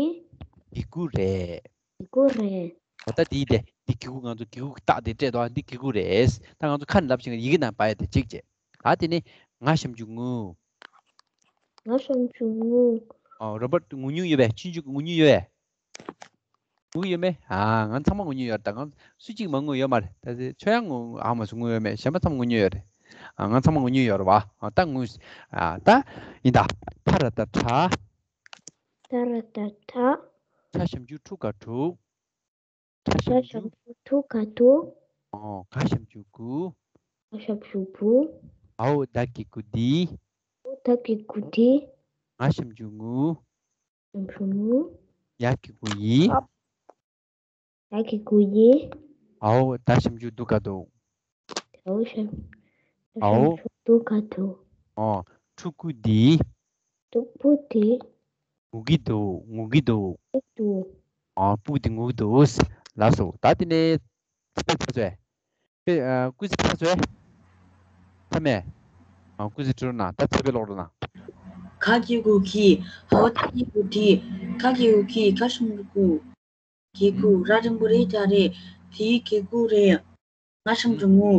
གི་གུ་རེད། གི་གུ་རེད། ད་ལྟ་འདི་དེ། འདི་གི་གུ། ང་ཚོ་གི་གུ་རྟགས་དེ་སྤྲད་དོ། འདི་གི་གུ་རེད། ད་ང་ཚོ་ཁ་ནས་ལབ་བཞིན་ཡི་གེ་ནང་པ་ཡ་དེ་གཅིག་བྱས། ད་དེ་ནས་ང་ཞབས་ཀྱུ་ངུ། ང་ཞབས་ཀྱུ་ངུ། ཨོ། རོ་བར་ངུ་མྱོང་ཡོད་པས། ཆུང་ཆུང་གི་ངུ་མྱོང་ཡོད་པས། ངུ་ཡོད་མེད། ཨ། ང་ཚང་མ་ངུ་མྱོང་ཡོད་རེད། ད་ང་སུ་གཅིག་མ་ངུ་ཡོད་མ་རེད། ད་ཆོས་དབྱངས་ངུ་ཨ་མ་སུ་ངུ་ཡོད་མེད། གཞན་པ་ཚང་མ་ངུ་མྱོང་ཡོད་རེད། ཨ། ང་ཚང་མ་ངུ་མྱོང་ཡོད་རེད་བ། ཨ། ད་ངུ། ཨ། ད་ཡིན་ད། ཕ་ར་བཏགས་ཕྲ། ཕ་ར་བཏགས་ཕྲ། ཕྲ་ཞབས་ཀྱུ་ཕྲུ་ག་ཕྲུག་ཕྲ་ཞབས་ཀྱུ། ཕྲ་ཞབས་ཀྱུ་ཕྲུ་ག་ཕྲུག་ཨོ། ག་ཞབས་ཀྱུ་གུ། ག་ཞབས་ཀྱུ་གུ། འའོ་ད་གི་གུ་འདི། འའོ་ད་གི་གུ་འདི། ང་ཞབས་ཀྱུ་ངུ། ཞབས་ཀྱུ་ངུ། ཡ་གི་གུ་ཡི། ཡ་གི་གུ་ཡི། འའོ་ད་ཞབས་ཀྱུ་དུ་ག་དུ། འའོ་ཞབས། འའོ་ཞབས་ཀྱུ་དུ་ག་དུ། ཨོ། ཕྲུ་གུ་འདི། ཕྲུ་གུ་འདི། ངུ་གི་འདུག་ངུ་གི་འདུག་ངུ་གི་འདུག་ཨོ། ཕྲུ་གུ་འདི་ངུ་གི་འདུག་ལགས་སོ། ད་དེ་ནས་ཚེ་ཕ་ཚོས། ཨེ། ཨ། ཀུན་གཟིགས་ཚ་ཚོད། ཚ་མེད། ཨ། ཀུན་གཟིགས་འབྲི་རོགས་གནང་། ད་ཚེ་ཕ་ཀློག་རོགས་གནང་། ག་གི་གུ་གི། འའོ་ད་གི་གུ་དི། ག་གི་གུ་གི། ག་ཞབས་ཀྱུ་གུ། གི་གུ། ར་འགྲེང་བུ་རེ་ད་རེད། དེའི་གི་གུ་རེད། ང་ཞབས་ཀྱུ་ངུ།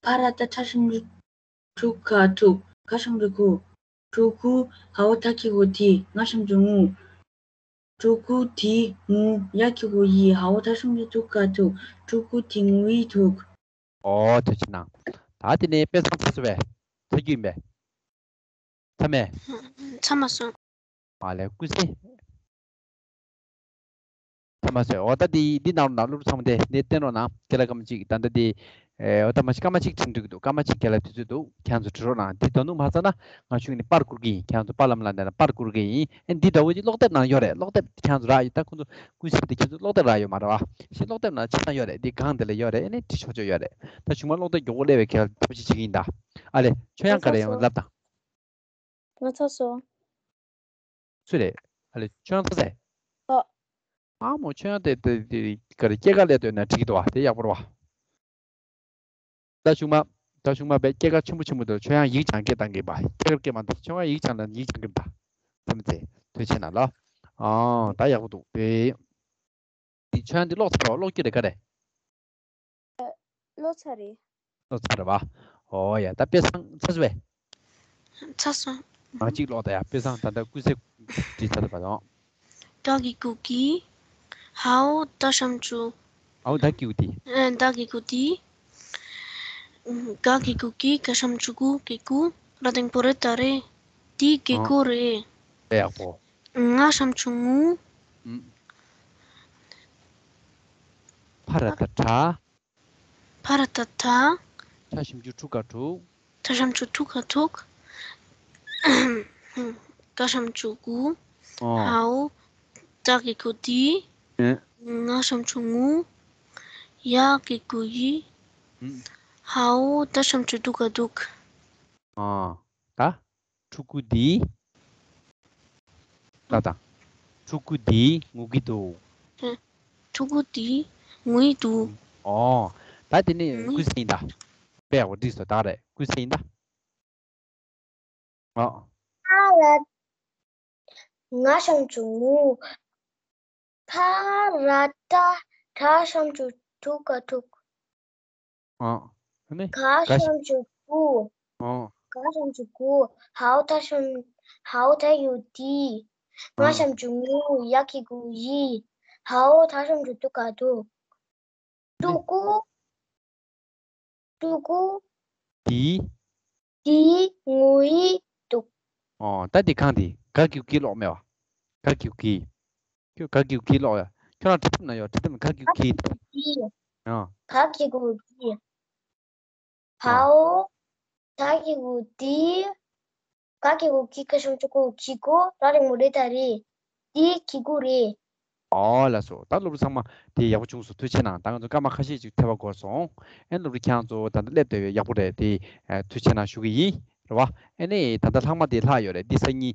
ཕ་ར་བཏགས་ཕྲ་ཞབས་ཀྱུ་ཕྲུ་ག་ཕྲུག་ག་ཞབས་ཀྱུ་གུ། ཕྲུ་གུ། འའོ་ད་གི་གུ་དི། ང་ཞབས་ཀྱུ་ངུ། ཕྲུ་གུ་དེ་ངུ། ཡ་གི་གུ་ཡི། འའོ་ད་ཞབས་ཀྱུ་དུ་ག་དུ། ཕྲུ་གུ་དེ་ངུ་ཡི་འདུག་ཨོ། ཐུགས་རྗེ་གནང་། ད་དེ་ནས་དཔེ་བཟང་ཚར་སོང་བས། ཚར་རྒྱུ་ཡིན་པས། ཚར་མེད། ཚར་མ་སོང་། མ་ལས་ཀུན་གཟིགས། ཚར་མ་སོང་། འོ། ད་འདི་འདི་གནང་རོགས་གནང་། སློབ་ཕྲུག་ཚང་མ་དེ་འདི་བསྟན་རོགས་གནང་། ཁྱེད་ལ་སྐར་མ་གཅིག་ད་ལྟ་འདི། ཨེ། འོ། ད་མ་གཞི་སྐར་མ་གཅིག་བྱིན་འགྲིག་གི་འདུག་སྐར་མ་གཅིག་ཁྱེད་ལ་དུས་ཚོད་འདུག་ཁྱེད་ཚོ་བྲིས་རོགས་གནང་། འདི་དོ་ནུབ་མ་ཚར་ན་ང་གཞུག་ནས་པར་བསྐུར་གི་ཡིན། ཁྱེད་ཚོ་པར་ལམ་ལ་བསྡད་ན་པར་བསྐུར་གི་ཡིན། ཨེ། འདི་འདྲ་བོ་ཅིག་ཀློག་དེབ་ནང་ཡོད་རེད། ཀློག་དེབ་ཁྱེད་ཚོ་རག་ཡོད། ད་ཁོང་ཚོ་ཀུན་གཟིགས་དེ་ཁྱེད་ཚོ་ཀློག་དེབ་རག་ཡོད་མ་རེད་བ། ཞེས་ཀློག་དེབ་ནང་ཆ་ཚང་ཡོད་རེད། འདི་སྒང་དེ་ལ་ཡོད་རེད། ཨེ་ནས་བྲིས་ཆོག་ཆོག་ཡོད་རེད། ད་གཞུག་མ་ཀློག་དེབ་མགྱོགས་པོ་སླེབས་པའི་ཁྱེད་ལ་ཐབས་ཤེས་བྱེད་ཀྱི་ཡིན་ད། ཨ་ལས། ཆོས་དབྱངས་ག་རེ་ཡོང་ལབ་དང་། ང་ཚར་སོང་། སུ་རེད། ཨ་ལས། ཆོས་དབྱངས་ཚར་ཚར། ཨོ། ཨ་མོ། ཆོས་དབྱངས་དེ་དེ་དེ་ག་རེ་སྐྱེས་སྐར་ལས་དོན་ན་འགྲིག་གི་འདུག་བ། དེ་ཡག་པོ་རེད་བ། ད་གཞུག་མ། ད་གཞུག་མ་བས་སྐྱེས་སྐར་ཆེན་པོ་ཆེན་པོ་འདུག་ཆོས་དབྱངས་ཡིག་སྦྱང་སྐད་བཏང་གི་ཡིན་པ། སྐྱེས་སྐར་སྐད་མ་འདུག་ཆོས་དབྱངས་ཡིག་སྦྱང་ལ་ཡིག་སྦྱང་གི་ཡིན་པ། ཐམས་ཅད་ཐུགས་རྗེ་གནང་ལ། ཨ། ད་ཡག་པོ་འདུག་དེ། འདི་ཆོས་དབྱངས་འདི་ཀློག་ཚར་བ། ཀློག་རྒྱུ་རེད་ག་རེ། ཀློག་ཚར་རེད། ཀློག་ཚར་རེད་བ། ཨོ་ཡ། ད་དཔེ་བཟང་ཚར་སོང་བས། ཚར་སོང་། ང་གཅིག་ཀློག་ད་ཡ། དཔེ་བཟང་ད་ལྟ་ཀུན་གཟིགས་བྲིས་ཚར་བ་དང་། ད་གི་གུ་གི། འའོ་ད་ཞབས་ཀྱུ། འའོ་ད་གི་གུ་དི། ཨ། ད་གི་གུ་དི། ག་གི་གུ་གི། ག་ཞབས་ཀྱུ་གུ། གི་གུ། ར་འགྲེང་བུ་རེ་ད་རེད། དེ་གི་གུ་རེད། དཔེ་ཡག་པོ། ང་ཞབས་ཀྱུ་ངུ། ཨུམ། ཕ་ར་བཏགས་ཕྲ། ཕ་ར་བཏགས་ཕྲ། ཕྲ་ཞབས་ཀྱུ་ཕྲུ་ག་ཕྲུག་ཕྲ་ཞབས་ཀྱུ་ཕྲུ་ག་ཕྲུག་ག་ཞབས་ཀྱུ་གུ། ཨོ། འའོ་ད་གི་གུ་དི། ཨེ། ང་ཞབས་ཀྱུ་ངུ། ཡ་གི་གུ་ཡི། ཨུམ། འའོ་ད་ཞབས་ཀྱུ་དུ་ག་དུག་ཨོ། ད། ཕྲུ་གུ་འདི། ལ་དང་། ཕྲུ་གུ་འདི་ངུ་གི་འདུག་ཕྲུ་གུ་འདི་ངུ་ཡི་འདུག་ཨོ། ད་དེ་ནི་ངུ་ཡི་ཀུན་གསལ་ཡིན་ད། དཔེ་ཡག་པོ་འགྲིག་སོང་། ད་རེད། ཀུན་གསལ་ཡིན་ད། ཨོ། ཕ་ར། ང་ཞབས་ཀྱུ་ངུ། ཕ་ར་ཏ། ད་ཞབས་ཀྱུ་ཐུ་ག་ཐུག་ཨོ། ཨ་ནི། ག་ག་ཞབས་ཀྱུ་གུ། ཨོ། ག་ཞབས་ཀྱུ་གུ། ཧའོ་ད་ཞབས། ཧའོ་ད་ཞབས་ཀྱུ་དི། ང་ཨོ། ཞབས་ཀྱུ་ངུ། ཡ་གི་གུ་ཡི། ཧའོ་ད་ཞབས་ཀྱུ་ཐུ་ག་ཐུག་ཨ་ནི། ཕྲུ་གུ། ཕྲུ་གུ། དི། དི་ངུ་ཡི་འདུག་ཨོ། ད་དེ་གང་དེ་ག་གི་གུ་གི་ཀློག་མེད་པ། ག་གི་གུ་གི། ཁྱོད་ག་གི་གུ་གི་ཀློག་ཡ། ཁྱོད་རང་འབྲི་དེབ་ན་ཡོད། འབྲི་དེབ་ན་ག་གི་གུ་གི། གི། ཨོ། ག་གི་གུ་གི། ཨོ། ཧའོ། ད་གི་གུ་དི། ག་གི་གུ་གི། ག་ཞབས་ཀྱུ་གུ། གི་གུ། ར་རིང་མོ་རེད་ད་རེད། དི་གི་གུ་རེད། ཨོ་ལགས་སོ། ད་སློབ་ཕྲུག་ཚང་མ་དེ་ཡག་པོ་བྱུང་སོང་། ཐུགས་རྗེ་གནང་། ད་ང་ཚོ་སྐར་མ་ཁ་ཤས་ཅིག་ཐེ་བ་འགོར་སོང་། ཨེ་སློབ་ཕྲུག་ཁྱེད་རང་ཚོ་ད་ལྟ་སླེབས་བསྡད་ཡོད། ཡག་པོ་རེད་དེ། ཨེ་ཐུགས་རྗེ་གནང་ཞུ་གི་ཡིན། རེད་བ། ཨེ་ནས་ད་ལྟ་ལྷག་མ་དེ་ལྷག་ཡོད་རེད། འདི་སང་ཉིན་